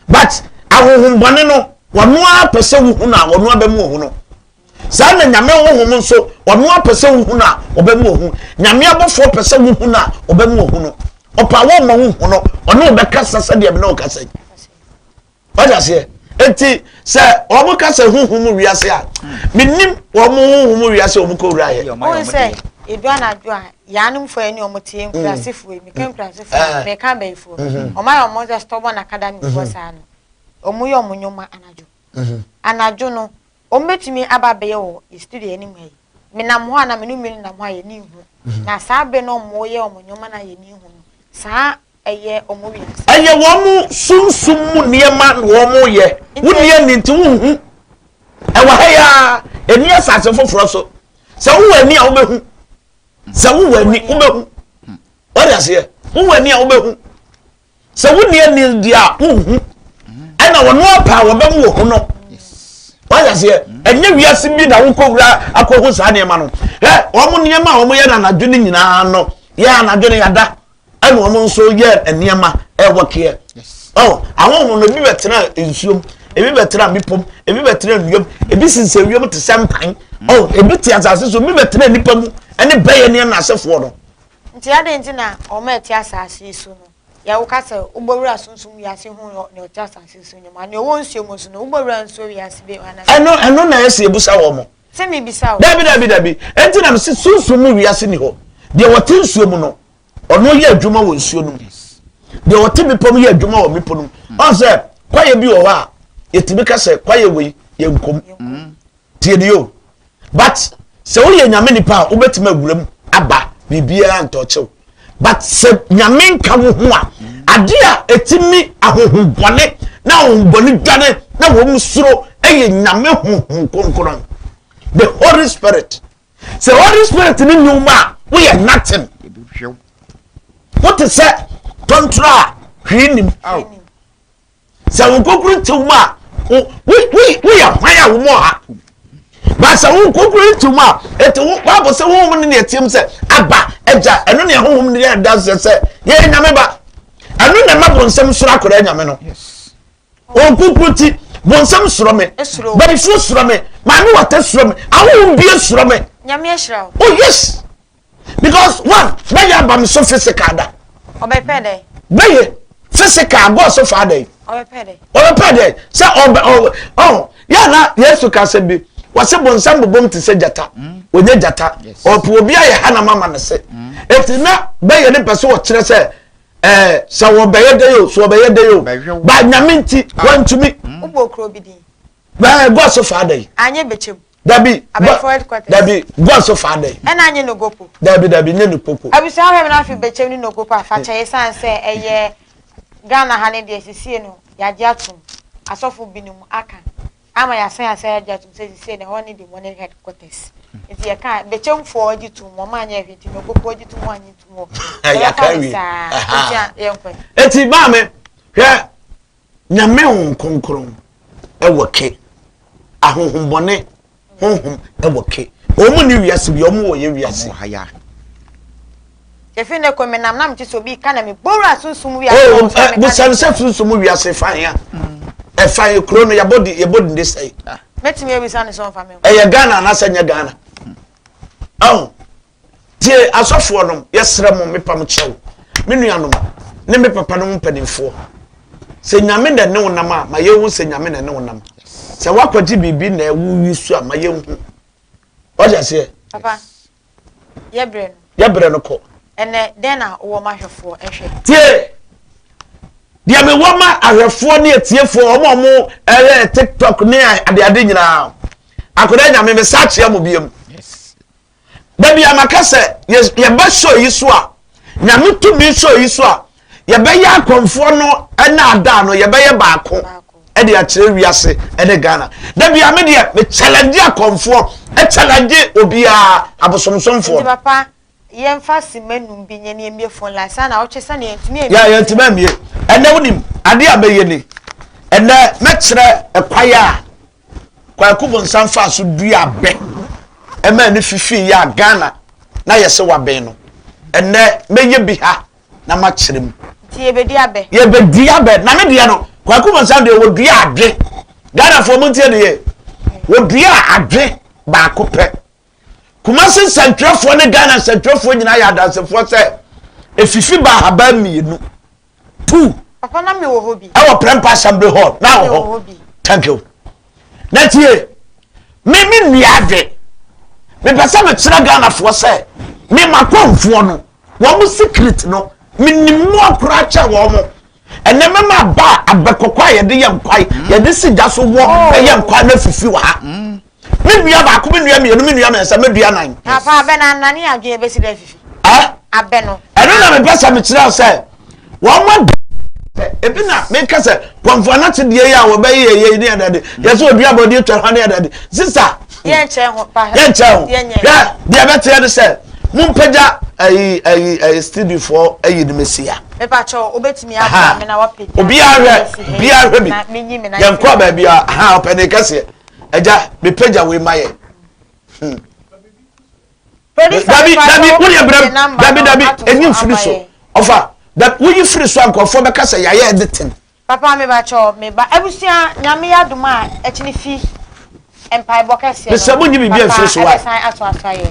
But ahohombɔne no wɔn ara pɛ sɛ wohu no a wɔn ara bɛmu ohu no. Saa na Nyame honhom nso, ɔno ara pɛ sɛ wohu no a, ɔbɛma ohu. Nyame abɔfoɔ pɛ sɛ wohu no a, ɔbɛma ohu no. Ɔpɛ a wɔmma wohu no, ɔne wo bɛkasa sɛdeɛ me ne wo kasa yi. Wate aseɛ? Enti sɛ wɔn ka sɛ honhom mu wiase a, menim wɔn honhom mu wiase a wɔn kɔ wura yɛ. Wohu sɛ edu anadwo a yaanomfoɔ yi ne wɔn te nkurasefoɔ yi, meka nkurasefoɔ a, meka abayifoɔ, wɔn ayɛ wɔn sɛ stubborn academy foɔ saa no, wɔn yɛ wɔn nnwuma anadwo. Anadwo no, Wɔbɛtumi aba abɛyɛ wɔ yɛ studio anim ha yi. Menam hɔ a na me ne mmienu nam hɔ a yɛni nhu. Na saa bere no wɔyɛ wɔn nneɛma no a yɛni nhu no, saa ɛyɛ wɔn wiase. Ɛyɛ wɔn sunsum mu nneɛma na wɔyɛ. Wonni ani nti wonhu. Ɛwɔ ha yi ara, ɛnni asase foforɔ so. Sɛ wowɔ ani a wobɛhu. Sɛ wowɔ ani wobɛhu. Wode aseɛ? Wowɔ ani a wobɛhu. Sɛ wonni ani deɛ a wonhu ɛna wɔn apɛ a wɔbɛm wɔ ho no wayɛ aseɛ ɛnyɛ wiase bi na wokɔwura akɔhu saa nneɛma no ɛ wɔn nneɛma a wɔyɛ no anadwo no nyinaa no yɛ anadwo no yɛada ɛna wɔn nso yɛ nneɛma ɛwɔ keɛ ɔ ahonhom no ebi bɛtena nsuom ebi bɛtena mmepɔm ebi bɛtena nnuam ebi sensɛn wiem te sɛ mpan ɔ ebi te asase so ebi bɛtena nnipa mu ɛne bɛyɛ ne ɛna asefoɔ no. Nti adɛn nti na wɔn a ɛte asase yi so no yɛ woka sɛ wobɔwura sunsum wiase hu nea ɔte asase yi so nnwuma, nea ɔwɔ nsuo mu nso no wobɔwura nsuo wiase bi anaa? Ɛno ɛno na ɛsɛ ebusa wɔn. Sɛ mebisa o. Dabi dabi dabi enti na mese sunsum mu wiase ni hɔ deɛ ɔte nsuo mu no ɔno yɛ adwuma wɔ nsuo no mu deɛ ɔte bepɔ mu yɛ adwuma wɔ bepɔ no mu ɔn sɛ kwaeɛ bi wɔ hɔ a yɛtumi ka sɛ kwaeɛ wei yɛ nkom Tie nie o, but sɛ woyɛ nyame nipa a wobɛtumi awura mu aba biribiara ntɔkyew but sɛ nyame nka wo ho a ade a ɛtumi ahohom bɔne na ahohom bɔne dwane na wɔn suro ɛyɛ nyame honhom kronkron the holy spirit sɛ holy spirit ne ni wo mu a woyɛ nothing wote sɛ tɔntorɔ a hwee nim Sɛ wo nkonkron nte wo mu a, woyɛ hwan a wo mu ɔha? Ba sɛ wo nkonkron nte wo mu a, ete wo Bible sɛ honhom ne nea ɛteam sɛ aba agya, ɛno ne honhom ne yɛ adanseɛ sɛ yɛyɛ nyame ba. Ɛno na ɛma bonsam soro akɔda nyame no. Wɔn nkonkron ti, bonsam soro me, bayifoɔ soro me, maame wata soro me, ahohom bie soro me. Nyame ahyira wo. Oh yes. because one bɛyɛ aba me so physical da. Ɔbɛpɛ dɛ. Bɛyɛ physical God so fa dɛ. Ɔbɛpɛ dɛ. Ɔbɛpɛ dɛ sɛ ɔbɛ ɔbɛ ɔn yɛ na Yesu ka sɛ bi wɔsi bonsam bobom te sɛ gyata mm. onye gyata ɔpɛ obi ayɛ ha na mama ne se mm. eti na bɛyɛ ne pɛ so ɔkyerɛ sɛ ɛɛ sɛ wɔbɛyɛ dɛ o sɛ wɔbɛyɛ dɛ o ba nyame nti ah. wɔntumi. Wobɔ kuro bi din. Bɛɛ God so fa dɛ. Anyɛ bɛkyɛm. Dabi. Abɛɛfo headquarters. Dabi gua so fa dɛ. Ɛna nye Nogopo. Dabi dabi nye Nopopo. Abusua wohwɛ me na afe bɛkyɛm ne Nogopo a fakyɛ esan sɛ ɛyɛ Ghana ha ne deɛ sesie no yagye atom asɔfo binom aka ama yasan asan agye atom sɛ sesie no ɛhɔ ne demonic headquarters nti yɛka a bɛkyɛm foɔ gye tom wɔn anyɛ hwee nti Nogopo gye tom wɔn anye tom o yɛbɛfa ne saa nti a yɛnkɔ. Eti maame hwɛ Nyame Honhom Kronkron wɔ ke. Ahonhommɔne honhom wɔ ke. Wɔn ni wiase bi, wɔn wɔ yɛ wiase. Wɔn ha ya. Efi ne kɔ menam na mete sɛ obi ka na mebɔwura sunsum wiase. Oh, eh, busan sɛ sunsum wiase fa hea. Ɛfa he kuro no yɛbɔ di yɛbɔ di de sɛe. Mɛtumi abisa ne sɛ ɔmfa me nkɔ. Ɛyɛ Ghana anaasɛ nyɛ Ghana? Tie asɔfoɔ nom, yɛsrɛ mo, mepa mo kyɛw, me nuanom ne me papa nom mpanimfoɔ, sɛ Nyame na ɛne wo nam a, ma yɛnhu sɛ Nyame na ɛne wo nam. Sɛ woakɔgye biribi na ɛwo wi so a, ma yɛnhu. Wate aseɛ? Papa, yɛbrɛ no. Yɛbrɛ no kɔ. Ɛnɛ, dɛn na wowɔ ma ahwɛfoɔ ɛhwɛ? Tie! Deɛ mewɔ ma ahwɛfoɔ ne atiefoɔ, wɔn a wɔn ɛyɛ TikTok ne adeade nyinaa. Akwadaa Nyame, mesa akyea mo biam. Da bi a maka sɛ yɛba show yi so a, Nyame tumi show yi so a, yɛbɛyɛ akɔmfoɔ no ɛna adaa no yɛbɛyɛ baako ɛde akyerɛ wiase ɛne Ghana. Da bi a me deɛ me challenge akɔmfoɔ, challenge obiara abosomsomfoɔ. Nti papa yɛmfa sima num bi nyɛ ne yɛmmie phone line saa na wotwe sɛne yɛntumi ammie. Yɛ yɛntumi ammie. Ɛnɛ wonim adeɛ a mɛyɛ ni. Ɛnɛ mɛkyerɛ ɛkwae a Kwaku Bonsam faa so dua abɛ ɛma ɛno fifii yɛ a Ghana na yɛ sɛ waben no. Ɛnɛ mɛyɛ bi ha na makyerɛ mu. Nti yɛbɛdua abɛ? Yɛbɛdua abɛ. Na me deɛ no, Kwaku Bonsam deɛ wɔdua adwe. Ghanafoɔ montie ne yie. Wɔdua adwe baako pɛ. Kumasi nsɛntwerɛfoɔ ne Ghana nsɛntwerɛfoɔ nyinaa yɛ adansefoɔ sɛ efifi ba ahaban mmienu. Two. Papa na mi wɔ hɔ bi. Ɛwɔ Prempeh Assembly Hall na wɔ hɔ. Thank you. Na tie, me me nua adwe. Mepɛ sɛ mekyerɛ Ghanafoɔ sɛ me makɔnfoɔ no wɔn secret no menim mu akora kyɛ wɔn mo. Ɛnɛ mɛma aba a abɛkɔkɔ a yɛde yɛ nkwae yɛde si gya so wɔ oh. ɛyɛ nkwae na fifi wɔ ha. Mm. Me nua baako, me nua mmienu, me nua mmiɛnsa, me dua nan. Papa abɛ na nane adwene bɛsi dɛ fifi. Ɛ? Abɛ no. Ɛno na mepɛ sɛ mekyerɛ wo sɛ wɔn ma sɛ ebi na meka sɛ kɔnfo anakye deɛ yi a wɔbɛyɛ yɛ yɛ ne adade yɛ sɛ odua bɔdeɛ twa hɔ ne adade sisa. Yɛnkyɛn ho pa. Yɛnkyɛn ho. Hwɛ deɛ ɛbɛteɛ ne sɛ mompagya ayi ayi ayi studio foɔ ayi no mesia. Mepakyɛw wobɛtumi aboa me na wapagya. Obiara hwɛ obiara hwɛ bi yɛnkɔ baabi a ha ɔpɛ ne kɛseɛ. Agya, mepagya wei ma yɛ. Hmm. Dabi, dabi, woyɛ brɛm. Dabi, dabi, enyi mfiri so. Ɔfa, da, woyi firi so a nkurɔfoɔ bɛka sɛ yɛayɛ editing. Papa me ba kyɛw me ba abusua nyame yɛ adom a ɛkyene fi mpaebɔ kɛseɛ no Mesɛ monyi biribi papa amfiri so why? ɛbɛsan atoaso ayɛ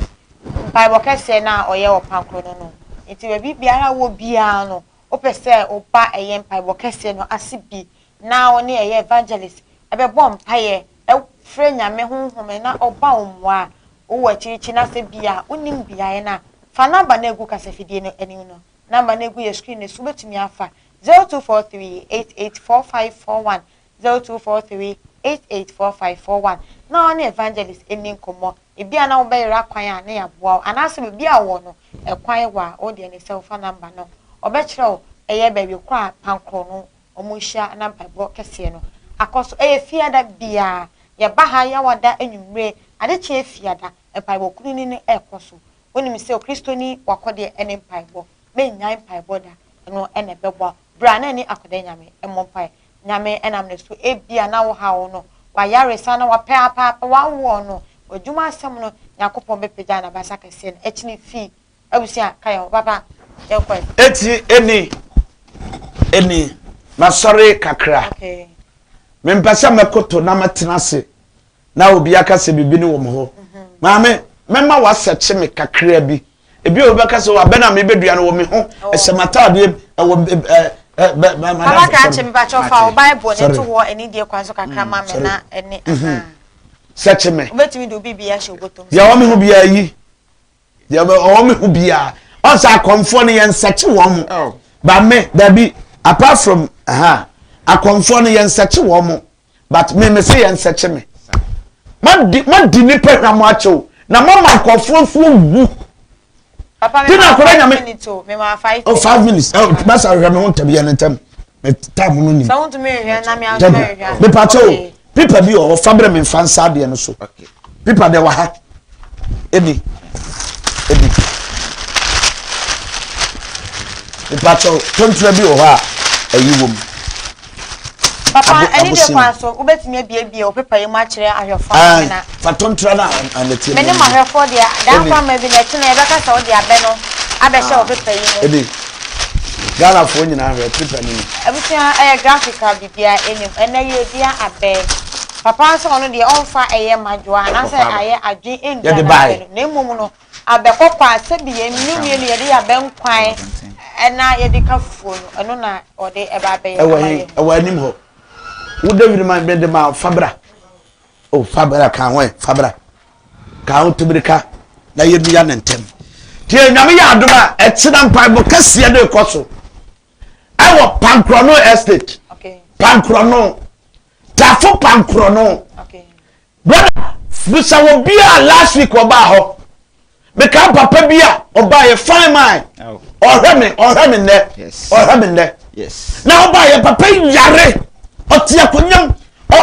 mpaebɔ kɛseɛ no a ɔyɛ wɔ pankoro no no nti baabi biara wɔ biara no wopɛ sɛ woba ɛyɛ mpaebɔ kɛseɛ no ase bi na wo ne ɛyɛ evangelist bɛbɔ mpaeɛ frɛ Nyame honhom na ɔba wo mmoa a, wowɔ akyirikyiri na sɛ bia wonnim beaeɛ no a, fa number no a ɛgu kasafidie no anim no, number no a ɛgu yɛ screen no so wobɛtumi afa, 0243 884541, 0243 884541, na wo ne evangelist nni nkɔmmɔ, ebia na wobɛyera kwan a na yɛaboa wo, anaasɛ baabi a wowɔ no ɛkwan wɔ a, wo deɛ ne sɛ wofa number no, ɔbɛkyerɛ wo ɛyɛ baabi korɔ a pankorɔ no Wɔnhyia na mpaebɔ kɛseɛ no akɔ so. Ɛyɛ Fiada biara. Yɛba ha Yawada anwummere, adekyeɛ Fiada, mpaebɔ kunini no rekɔ so. Wonim sɛ Okristoni wakɔdeɛ ne mpaebɔ. Mennyae mpaebɔ da. Ɛno na ɛbɛboa wo. Bra na ɛne akwadaa Nyame mmɔ mpaeɛ. Nyame nam ne so. Ebia na wo haw no, w'ayaresa na wapɛ apaapa, w'awoɔ no, w'adwuma asɛm no, Nyankopɔn bɛpagya n'abasa kɛseɛ no akyini fii Abusua ka yɛn ho papa yɛn kɔ ɛ. Eti eni eni masɔre kakra. Okay. Mempɛ sɛ mɛkoto na mɛtena ase na obi aka sɛ biribi ne wɔ me hɔ. Mhm. Maame, mɛma wasɛkye me kakra bi. Ebi a obɛka sɛ abɛ na mebɛdua no wɔ me ho, ɛhyɛ m'ataadeɛ ɛwɔ ɛ ɛ bɛ bɛ Papa krakye mepakyɛw fa wo Bible ne to hɔ anidie kwan so kakra ma me na ɛne. Mhm. Sɛkye me. Wobɛtumi de obi bi ahyɛ obotom. Deɛ ɔwɔ me ho biara yi. Deɛ ɔwɔ me ho biara ɔn sɛ akɔmfoɔ no yɛn nsɛkye wɔn mo oh. ba me dabi apart from ha akɔmfoɔ no yɛn nsɛkye wɔn mo but me me se yɛn nsɛkye me ma di ma di nipa hwa mo akyɛw na ma ma nkɔfoɔ nso wu ti na akɔrɔ nyame oh 5 minutes oh basa hwɛ me ho ntɛm yɛ ne ntɛm me time no nim tɛm me pa kyɛw pipa bi wɔ hɔ fa brɛ me nfa nsa adeɛ no so pipa deɛ wɔ ha ebi ebi mepa kyɛw tontura bi wɔ hɔ a ɛyi wɔ mu. Papa ɛne deɛ kwan so wobɛtumi abiebie wo pepa yi mu akyerɛ ahwɛfoɔ ama na. Fa tontura no a anɛteɛ Me ne mahwɛfoɔ deɛ daa kwan ma bi na ɛkyena yɛbɛka sɛ wode abɛ no abɛhyɛ wo pepa yi mu. Ebi Ghanafoɔ nyinaa hwɛ pepa no ni. Abusua ɛyɛ graphic a biribiara ɛnim ɛnɛ yɛredua abɛ. Papa nso ɔno deɛ ɔmfa ɛyɛ madwoa anaasɛ ayɛ adwen ɛndua n'abɛ no na mmom no. Abɛ kɔkɔɔ a sɛbi yɛn mmienu mmienu yɛde yɛ abɛ nkwan ɛna yɛde ka fufuo no, ɛno na ɔde ɛba abɛyɛ ama yɛn. Ɛwɔ anim hɔ. Wo David ma mede ma fa bra. O fa bra ka ho ɛ, fa bra. Ka ho tubirika na yɛmia ne ntɛm. Tie Nyame yɛ adom a ɛkyena mpaebɔ kɛseɛ no rekɔ so. Ɛwɔ Pankorɔno Estate. Pankorɔno. Tafo Pankorɔno. Brother, bisa wɔ bi a last week ɔbaa hɔ. Meka papa bi a ɔbaa yɛ fine man. Ɔhwɛ me, ɔhwɛ me nnɛ. Ɔhwɛ me nnɛ. Na ɔbaa yɛ papa yare. Ɔte akonnwa mu.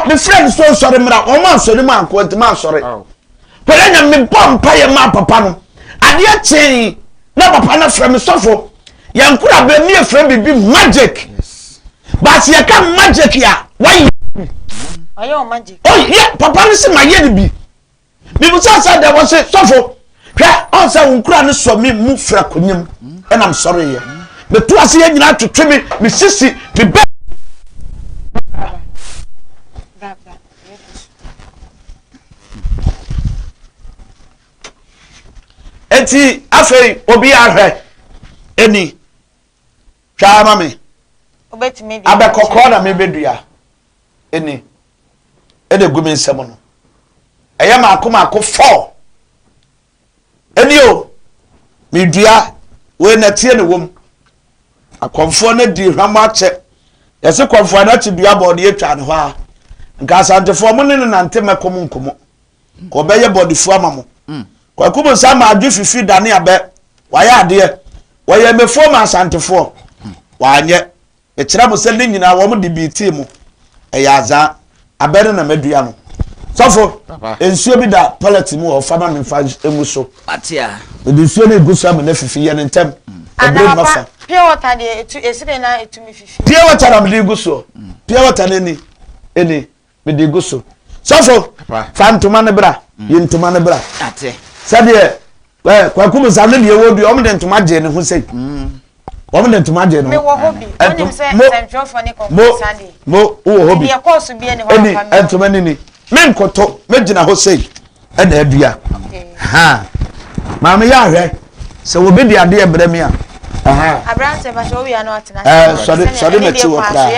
Me frɛ no so nsɔre mmra. Wɔn ansɔre mu anko nti ma ansɔre. Pɛrɛ nya me bɔ mpa yɛ maa papa no. Adeɛ kyee na papa no frɛ me sɔfo. Yɛn kura bɛ mi efrɛ bibi magic. Baasi yɛ ka magic a wayɛ. Ɔyɛ o magic. Oh yeah, papa no se ma yɛ no bi. Mibusa sɛ dɛ wɔse sɔfo hwɛ ɔn sɛ wo nkura no sɔ me mu fira konyam ɛna mesɔre yɛ. Meto ase yɛ nyinaa twetwe me me sisi me bɛ. Eti afei obi ahwɛ eni twaa ma me. Abɛkɔkɔɔ na mebɛdua eni ɛna egu me nsam no. Ɛyɛ maako maako fɔɔ. Ɛni o, medua wei nɛteɛ na ɛwɔ mu. Akɔmfoɔ no di hwam akyɛ. Yɛse kɔmfoɔ no akyi dua bɔɔdeɛ twa ne hɔ a. Nka asantefoɔ mo ne no nante mɛkɔ mo nkɔmɔ. Ka ɔbɛyɛ bɔdefoɔ ama mo. Mm. Kwaku mo nsa ma adwe fifi dane abɛ. Wayɛ adeɛ. Wɔyɛ mmefoɔ ma asantefoɔ. Wanyɛ. Mekyerɛ mo sɛ ne nyinaa wɔn de bi tee mo. Ɛyɛ azaa. Abɛ no na madua no. Sɔfo, nsuo bi da pɔlɛt mu wɔ fa ma me nfa ngu so. Mede nsuo no egu so ama no afifi. Yɛ no ntɛm. Ɛbere mma fa. Pure water deɛ etu esi de na etumi fifi. Pure water na mede gu soɔ. Pure water no ni ɛni mede gu so. Sɔfo, fa ntoma no bra. Yi ntoma no bra. Sɛdeɛ ɛ kwaku musa ne deɛ wɔ dua wɔn de ntoma gyee ne ho sɛ. Wɔn de ntoma gyee ne ho. Mewɔ hɔ bi. Wonim sɛ nsɛntwerɛfoɔ ne kɔnkɔnsa deɛ. Mo wowɔ hɔ bi. Deɛ kɔɔ so bi ɛni hɔ afa mi. Ntoma ni ni. Me nkoto me gyina hɔ sei ɛna adua. Ha maame yɛ ahwɛ sɛ wɔbɛdi adeɛ brɛ me a. Aberanteɛ ba sɛ wowia no atena. Ɛɛ sɔre sɔre mɛkyi wɔ koraa.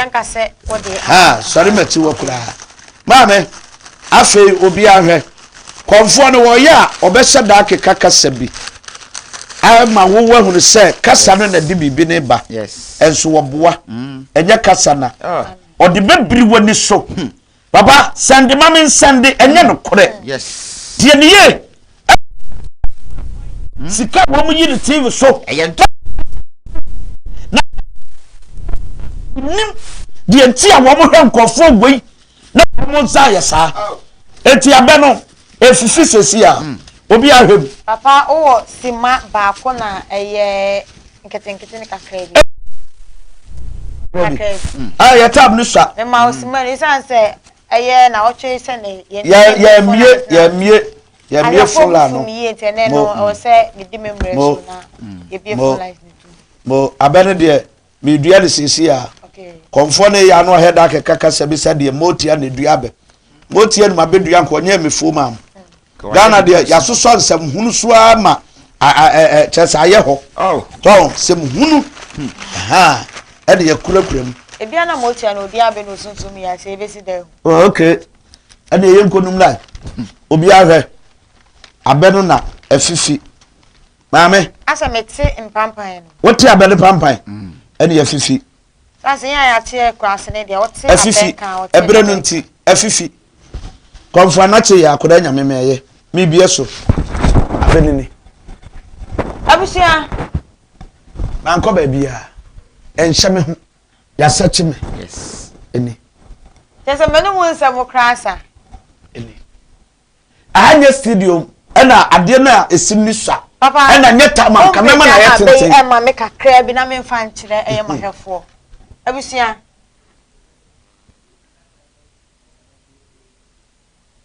Ha sɔre mɛkyi wɔ koraa. Maame afei obi ahwɛ kɔnfoɔ no wɔyɛ a ɔbɛhyɛ da akeka kasa bi ama wo wahunu sɛ kasa no na de biribi ne ba. Ɛnso wɔboa mm. ɛnyɛ kasa na ah. ɔde bɛbiri w'ani so. Hmm. Papa sɛnde ma me nsɛnde ɛnyɛ nokorɛ. Tie ne yie. Hmm? Sika a wɔn yi ne TV so. Ɛyɛ ntɔ. Na nim deɛ nti a wɔn hwɛ nkurɔfoɔ wei na wɔn nsa ayɛ saa. Eti abɛ no efifi sesi a hmm. obi ahwɛ mu. Papa wowɔ sima baako na ɛyɛ nketenkete ne kakra bi. Kakra bi. Ah, yɛ tab no sua. Mema wo sima no esan sɛ ɛyɛ na ɔtwe sɛ ne yɛ yɛ mie yɛ mie yɛ mie phone line no. Yie nti ɛnɛ no ɛwɔ sɛ medi me mmerɛ so na yɛbie phone lines no tu. Mo abɛ no deɛ medua no siesie a kɔnfoɔ no yɛ ano ɔhɛ da akeka kasa bi sɛ deɛ motia na edua abɛ motia no ma bɛdua nka ɔnyɛ me fuo maa mo. Ghana deɛ yɛasosɔ nsɛm hunu so ara ma kyerɛ sɛ ayɛ hɔ oh. tɔn sɛm hunu hmm. ɛde yɛkurakura mu. Ebi ana mo tia na obi abɛ na osunsun mi ase ebesi dɛ. Oh, okay ɛne ɛyɛ nkonum lai hmm. obi ahwɛ abɛ no na afifi maame. Asɛ mete mpampan no. Wote abɛ no pampan hmm. ɛne afifi. Afifi, ɛberɛ no nti, afifi. Kɔmfo anakye yɛ akwadaa nyame ma ɛyɛ. Mebie so. Abɛ no ni. Abusua. Mankɔ baabiara. Ɛnhyɛ me ho. Yɛasɛkye me. Yes. Ɛni. Kyɛ sɛ m'ani mu nsɛm koraa sa. Ɛni. Aha nyɛ studio ɛna adeɛ no a ɛsim no sua. Papa, ɛna nyɛ tam a nka mɛma no ayɛ tenten. Ɛma me kakra bi na memfa nkyerɛ ɛyɛ mahwɛfoɔ. Abusua.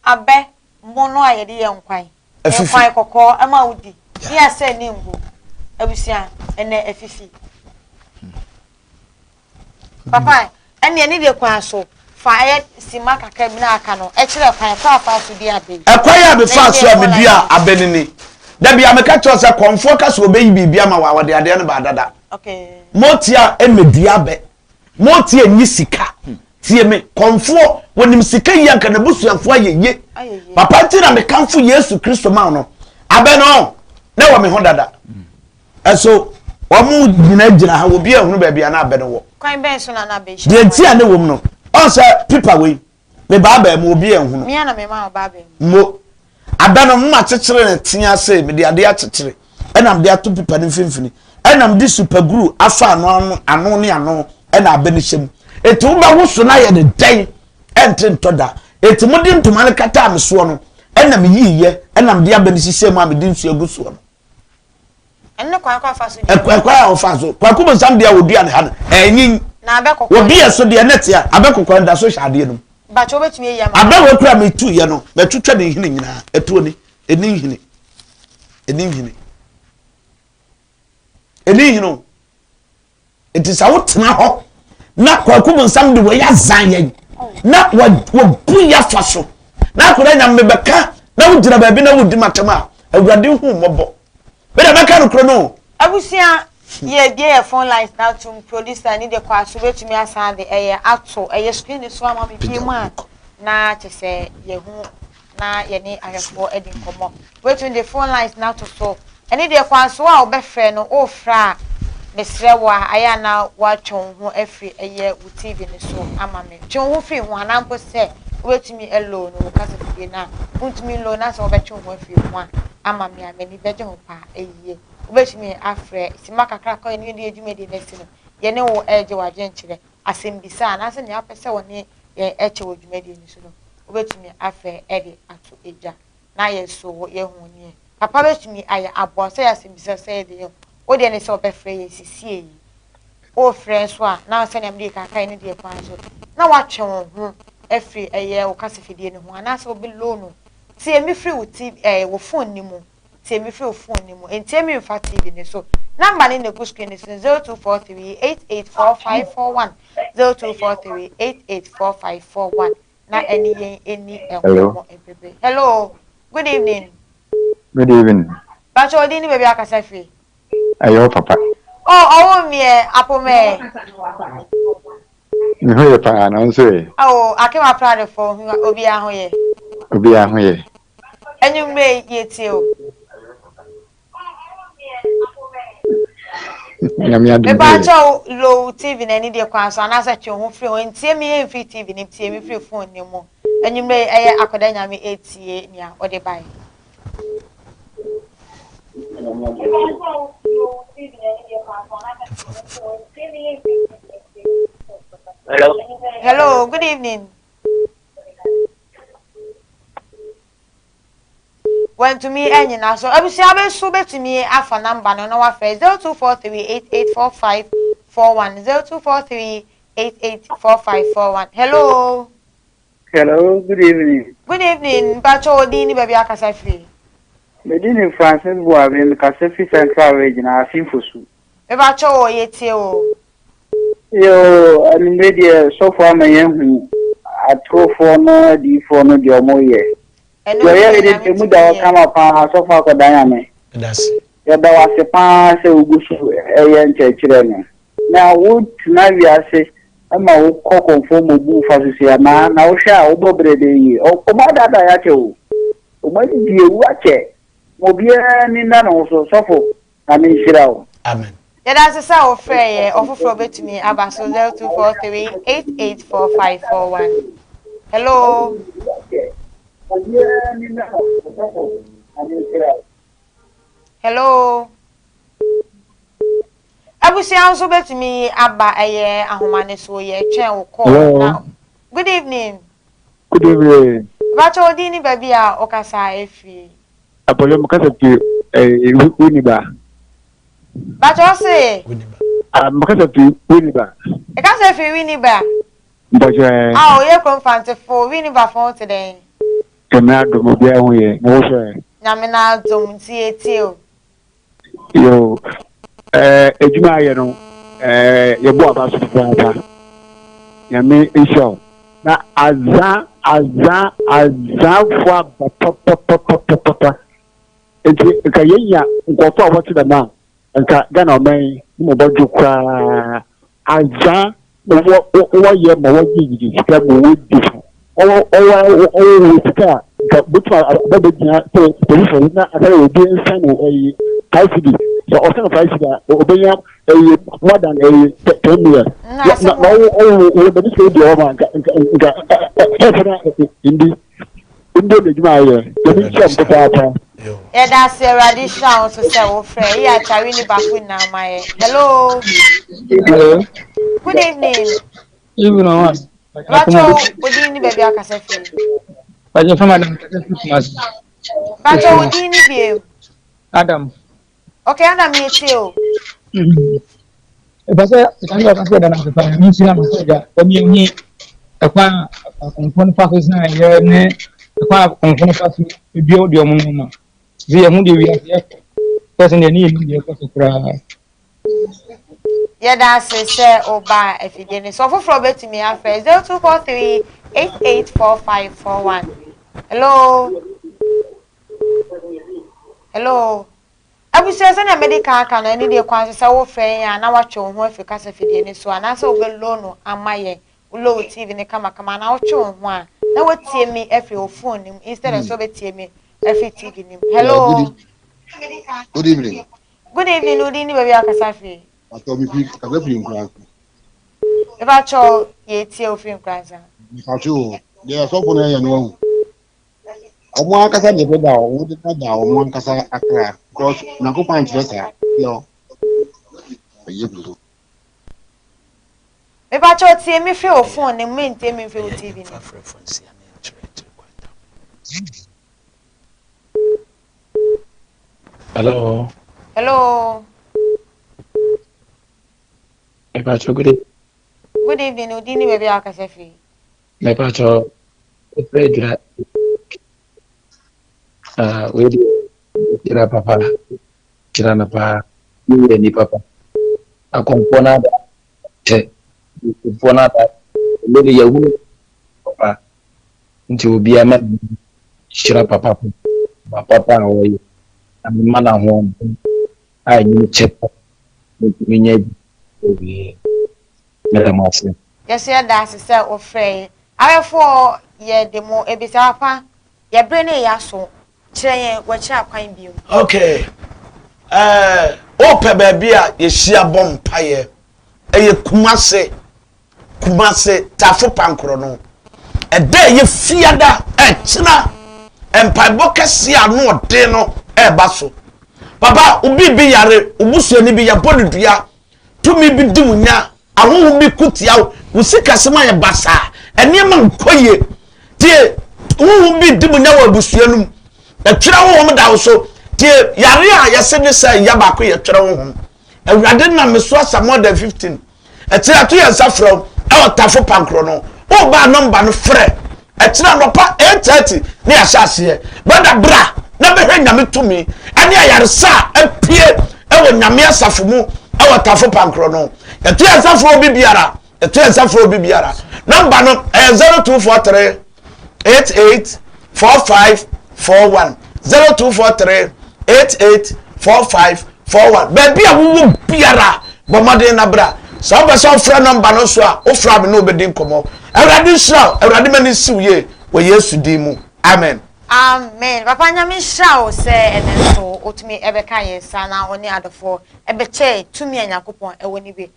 Abɛ mono a yɛde yɛ nkwan. Nkwan kɔkɔɔ ɛma wodi. Ne asɛ ne ngo. Abusua, ɛnɛ afifi. Papa, ɛnneɛ ne deɛ kwan so fa ɛyɛ sima kakra bi na aka no ɛkyerɛ kwan kɔ afa so dua abɛ yi. Ɛkwan a mefaa so a meduaa abɛ no ni. Dabi a meka kyerɛ sɛ kɔnfoɔ ka sɛ ɔbɛyi biribi ama wɔ a wɔde adeɛ no baa dada. Motia mmɛdua abɛ. Motia nyi sika. Tie me, kɔnfoɔ, wɔnim sika yi anka n'abusuafoɔ ayɛ yie. Papa nti na mekamfo Yesu Kristo ma wo no. Abɛ no, na ɛwɔ me ho dada. Ɛso wɔn nyina gyina ha, obi ahunu baabi a na abɛ no wɔ. Kwan bɛn so na na abɛ hyɛ? Deɛ nti a ne wɔ mu no, ɔn sɛ pipa wei, me baa baa mu obi anhunu. Me na me ma ɔbaa baa mu. Mo abɛ no mma kyekyere ne tea ase, mede adeɛ akyekyere, ɛna mede ato pipa no mfimfini, ɛna mede supaguru afa ano ano ano ne ano, ɛna abɛ no hyɛ mu. Eti wobɛwoso no ayɛ ne dɛn? Ɛnte ntɔ da. Eti mode ntoma no kataa me soɔ no, ɛna meyiiɛ, ɛna mede abɛ no hyehyɛ mu a mede nsuo agu soɔ no. Ɛno kwan kɔ afa so deɛ. Ɛkwan a ɔfa so. Kwaku bonsam deɛ wɔdua ne ha no ɛnyin. Na abɛ kɔkɔɔ. Wɔbi yɛ so deɛ ne tea abɛ kɔkɔɔ no da so hyɛ adeɛ no mu. Bàtɛ wobɛtumi ayi ama. Abɛ wɔ kura mi tu yɛ no mɛtwitwa ne nhini nyinaa ɛtuo ni ɛni nhini ɛni nhini ɛni nhini o. Enti sɛ wotena hɔ na Kwaku Bonsam de wei azan yɛn na wɔbu yɛ afa so na akɔda nyame bɛka na wogyina baabi na wodi matam a awurade hu mmɔbɔ bɛdɛ mɛka no korɔ no. Abusua yɛ bie yɛ phone lines na atum producer ni de kɔ aso betumi asan de ɛyɛ ato ɛyɛ screen ni so ama me bie mu a na kyɛ sɛ yɛhu na yɛne ahwɛfoɔ adi nkɔmmɔ. Wobɛtumi de phone lines no ato so. Ɛne deɛ kwan so a wobɛfrɛ no, worefrɛ a, mesrɛ wo a, ayɛ a na woatwe wo ho afiri ɛyɛ wo TV no so ama me. Twe wo ho firi ho anaa mpo sɛ wobɛtumi alow no wo kasafidie no a, wontumi nlow na sɛ wobɛtwe wo ho afiri ho a ama me a, m'ani bɛgye ho paa yie. Wobɛtumi afrɛ simma kakra kɔ yɛne yɛde yɛ dwumadie no asi no, yɛne wo regye w'adwenkyerɛ, asɛmbisa anaasɛ nea wopɛ sɛ wo ne yɛn kyɛ wɔ dwumadie no so no, wobɛtumi afrɛ de ato dwa na yɛn nso yɛahu neɛ papa bɛtumi ayɛ aboa sɛ yɛ asɛmbisa sɛ yɛ deɛ wo deɛ ne sɛ wobɛfrɛ yɛn sisie yi wofrɛ nso a na sɛnea mede kaka ne deɛ kwan so na woatwe wo ho afiri ɛyɛ wo kasafidie no ho anaasɛ wobɛlow no tie me firi wo ti ɛɛ wo phone no mu Tie me firi wo phone no mu, ntie me mfa TV no so. Number no na egu screen no so no, 0243 884541, 0243 884541, na ɛne yɛn ɛni nkɔmmɔ mprepre. Hello, good evening. Good evening. Pacho odin ne baabi akasa firi. Ɛyɛ wo papa. Oh, ɔwo mmeɛ, apomɛ. Me ho yɛ paa, na wo nso ɛ? Oh, Akewa Pradefo, obiara ho yɛ. Obiara ho yɛ. Anwummerɛ yi, yɛtie o. Nyame adom Mepa kyɛw low TV na ani deɛ kwan so anaasɛ twe ho firi ho ntie me mfiri TV no tie me firi phone no mu. Anwummerɛ yi ɛyɛ akɔda nyame ɛtie nea ɔde bae. Hello. Hello, good evening. Wantumi anyina so. Abusua bi nso bɛtumi afa namba no na wafrɛ 0243884541 0243884541. Hello. Hello, good evening. Good evening. Mpacho odin ni baabi akasa firi. Me din ni Francis Boabe, mekasa fi Central Region, Asin Fosu. Mepacho o, yɛtie o. Yoo, anwummere deɛ sɔfo ama yɛahu atorofoɔ no adiyifoɔ no deɛ ɔmo yɛ. Ɛno Deɛ ɔyɛ deɛ yɛ Nyame deɛ emu tumi da hɔ yɛ. kama paa sɔfo akɔda Nyame. Medase. Yɛda wo ase paa sɛ wogu so yɛ nkyerɛkyerɛ no. Na wotena wiase ma wokɔ kɔmfoɔ ma obu wo fa so sei anaa? Na wohwɛ a wobɔ brɛ dɛn yie? Ɔmo adaadaa yɛ akyɛ o. Ɔmo adi awu akyɛ. Ma obiara ani nna ne ho so. Sɔfo, Nyame nhyira wo. Amen. Yɛda ase sɛ wo frɛ yɛ, ɔfoforɔ bɛtumi aba so 0243 884541. Hello. Hello. Abusua nso bɛtumi aba ɛyɛ ahoma no so yɛ twɛn wo call. Na good evening. Good evening. Bàtchɛ odin ni baabi a ɔkasa efiri. Apɔlɔ mo kasa fi eh, Winneba. Bàtchɛ ɔse. Ah, mo kasa fi Winneba. Ɛkasa fi Winneba. Mpɔkyɛ. Eh. Ah, oyɛ kurom fantefo, Winneba fo ho te dɛn? Nyame adom obiara ho yɛ, na wo so ɛ? Nyame n'adom nti yɛtie o. Yo, eh, adwuma ayɛ no, eh, yɛbɔ aba so papaapa. Nyame nhyira wo. Na aza, aza, azafo aba papapapapapa. Nti nka yɛnya nkurɔfoɔ a wɔte dɛm a, nka Ghana ɔman yi ne mu bɛdwo koraa. Adza na wɔ wɔyɛ ma wɔgye sika ma wɔdi so. Ɔwɔ ɔwɔ ɔwɔ wɔ sika a nka botum aba bɛgyina sɛ polisi na asɛ obi nsa no ɛyi 5 cedi. Sɛ ɔsɛn no 5 cedi a, obenya ɛyi more than ɛyi 10 million. Na Na asɛm na ɔwɔ ɔwɔ wɔ dɛm sika yi di hɔ ma nka nka nka ɛfɛ na ndi ndi na edwuma ayɛ. Dɛm nkyɛn papaapa. Yɛda ase, Awurade hyira wo nso sɛ wofrɛ yi atare ne baako nyinaa ma yɛ. Hello. Hello. Good evening. Evening, one. Bacho, odin ni baabi akasa firi. Bacho fam Adam kasa firi Kumasi. Bacho, odin ni biem. Adam. Okay, Adam yɛ tie o. Ɛpɛ sɛ ɛka sɛ ɔka sɛ ɛda n'ase paa ne nhyira no sɛ agya wɔn yɛn ni ɛkwan a akɔmfoɔ no fa so san yɛ ne ɛkwan a akɔmfoɔ no fa so dua deɛ ɔmo no ma sɛ yɛn ho deɛ wiase yɛ kɔ sɛ deɛ ne yɛ nim deɛ ɛkɔ so koraa. Yɛda ase sɛ ɔba afidie no so. Ɔfoforɔ bɛtumi afrɛ 0243 884541. Hello. Hello. Abusua, sɛnea mede kan aka no, ɛne deɛ kwan so sɛ wofrɛ yɛn a na woatwe wo ho afiri kasa fidie no so anaasɛ wobɛlow no ama yɛn. Wolow wo TV no kamakama anaa wotwe wo ho a na woatie me afiri wo phone no mu instead of sɛ wobɛtie me afiri TV no mu. Hello. Good evening. Good evening, wodin ne baabi a wakasa firi? Atɔ mi fi kasa firi Nkuransa. Mepakyɛw, yɛtie wo firi Nkuransa. Mepakyɛw o, deɛ asɔfo no yɛ no ahu. Wɔn ankasa na ɛbɛda wɔn de da wɔn ankasa akra because Nyankopɔn ankyerɛ saa. Yɛ ɛyɛ bi so. Mepakyɛw, tie me firi wo phone no mu, mentie me mfiri wo TV no mu. Hello. Hello. Mepacho, good. Good evening, wodin ne baabi a wakasa firi? Mepacho, efrɛ dwira. Ah, wei de gyina papa. Gyina no paa. Ne yɛ nipa pa. Akɔmfoɔ no ada kyɛ. Akɔmfoɔ no ada. Ɛnɛ de yɛhunu papa. Nti obiara ma hyira papa pa. Papa a ɔyɛ. Na mema no ahoɔden a ɛnyini kyɛ pa. Metumi nya bi. Owie. Meda mo ase. Yɛso yɛda ase sɛ wofrɛ yɛn. Awɛfoɔ, yɛde mo ebisa papa, yɛbere ne yɛ aso, kyerɛ yɛn wɔakyerɛ akwan bio. Okay. Ɛɛ, wopɛ baabi a yɛhyia bɔ mpaeɛ. Ɛyɛ Kumase. Kumase, Tafo Pankorɔ no. Ɛda a ɛyɛ fiada ɛkyena mpaebɔ kɛseɛ a ano ɔden no ɛreba so. Papa, obi bi yare, obusuani bi yɛbɔ no dua, tumi bi di wo nya, ahonhom bi ko tia wo, wo sikasɛm ayɛ basaa, nneɛma nkɔ yie. Tie, honhom bi di mo nya wɔ abusua no mu. Ɛtwerɛ honhom da wo so. Tie, yare a yɛse ne sɛ ya baako yɛ twerɛ honhom. Awurade nam me so asa more than 15. Ɛkyerɛ ato yɛn nsa frɛ wo ɛwɔ Tafo Pankorɔ no. Woba a nɔmba no frɛ. Ɛkyerɛ anɔpa 8:30 ne yɛahyɛ aseɛ. Brɔda bra na bɛhwɛ Nyame tumi ɛne ayaresa a apue ɛwɔ Nyame asafo mu ɛwɔ Tafo Pankorɔ no. Yɛto yɛn nsa frɛ obi biara. Yɛto yɛn nsa frɛ obi biara. Nɔmba no ɛyɛ 0243 88 45 41 0243 88 45 41. Baabi a wowɔ biara, bɔ mmɔden na bra. Sɛ wopɛ sɛ wofrɛ nɔmba no nso a, wofrɛ a me ne wobɛdi nkɔmmɔ. Awurade nhyira wo. Awurade ma ne nsi wo yie wɔ Yesu din mu. Amen. Amen papa, Nyame nhyira wo sɛ ɛnɛ nso wotumi ɛbɛka yɛn nsa na wo ne adɔfoɔ ɛbɛkyɛ tumi a Nyankopɔn ɛwɔ ne bi.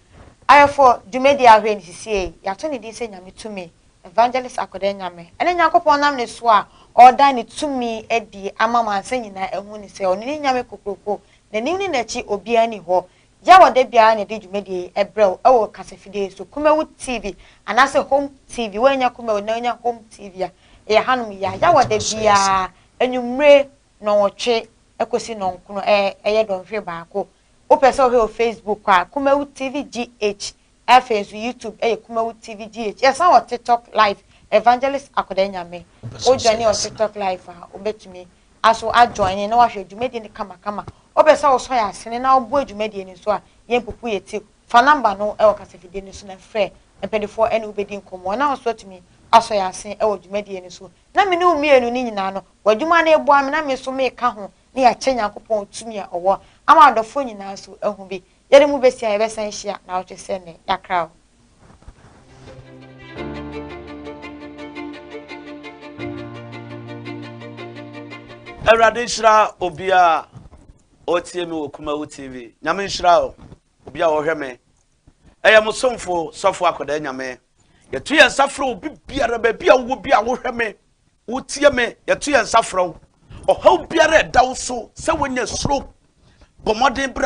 Ayɛfoɔ, dwumadi a ahwɛ ne sisie yɛato ne din sɛ Nyame tumi. Evangelist Akɔda Nyame ɛne Nyankopɔn nam ne so a ɔredan ne tumi adi ama amansan nyinaa ahu ne sɛ ɔno ne Nyame kokroko, n'anim ne n'akyi obiara nni hɔ. Yɛwɔ da biara na yɛde dwumadie yi brɛ wo ɛwɔ kasafidie yi so, Kumawu TV anaasɛ Home TV, woannya Kumawu na wonya Home TV a, ɛyɛ hanom yi a. Yɛwɔ da biara anwummere nnɔnwɔtwe kɔsi nnɔnkono, ɛyɛ dɔnhwere baako. Wopɛ sɛ wohwɛ wɔ Facebook a, Kumawu TV GH. Afei nso YouTube yɛ Kumawu TV GH. Yɛsan wɔ TikTok live, Evangelist Akwadaa Nyame. Wo joine wɔ TikTok live a, wobɛtumi aso a joine na wahwɛ dwumadie no kamakama. Wopɛ sɛ wosɔ yɛn asene na woboa dwumadie no nso a, yɛmpupu yɛn ti. Fa number no wɔ kasafidie no so na frɛ mpanimfoɔ ne wo bɛdi nkɔmmɔ na wo nso atumi asɔ yɛn asene wɔ dwumadie no so. Na me ne wo mmienu no nyinaa no, w'adwuma no reboa me na me nso meka ho. na yɛakyɛ Nyankopɔn tumi a ɔwɔ ama adɔfoɔ nyinaa nso ahu bi. Yɛde mo bɛsi a yɛbɛsan ahyia naawɔtwe sɛ nnɛ. Yɛakra wo. Awurade nhyira obiara a ɔretie me wɔ Kumawu TV. Nyame nhyira o, obi a ɔhwɛ me. Ɛyɛ mo somfo sɔfo akɔdaa Nyame. Yɛto yɛn nsa frɛ obi biara baabi a wowɔ bi a wohwɛ me, wotie me, yɛto yɛn nsa frɛ wo. Ɔhaw biara ɛda wo so sɛ wonya stroke, bɔ mmɔden bra.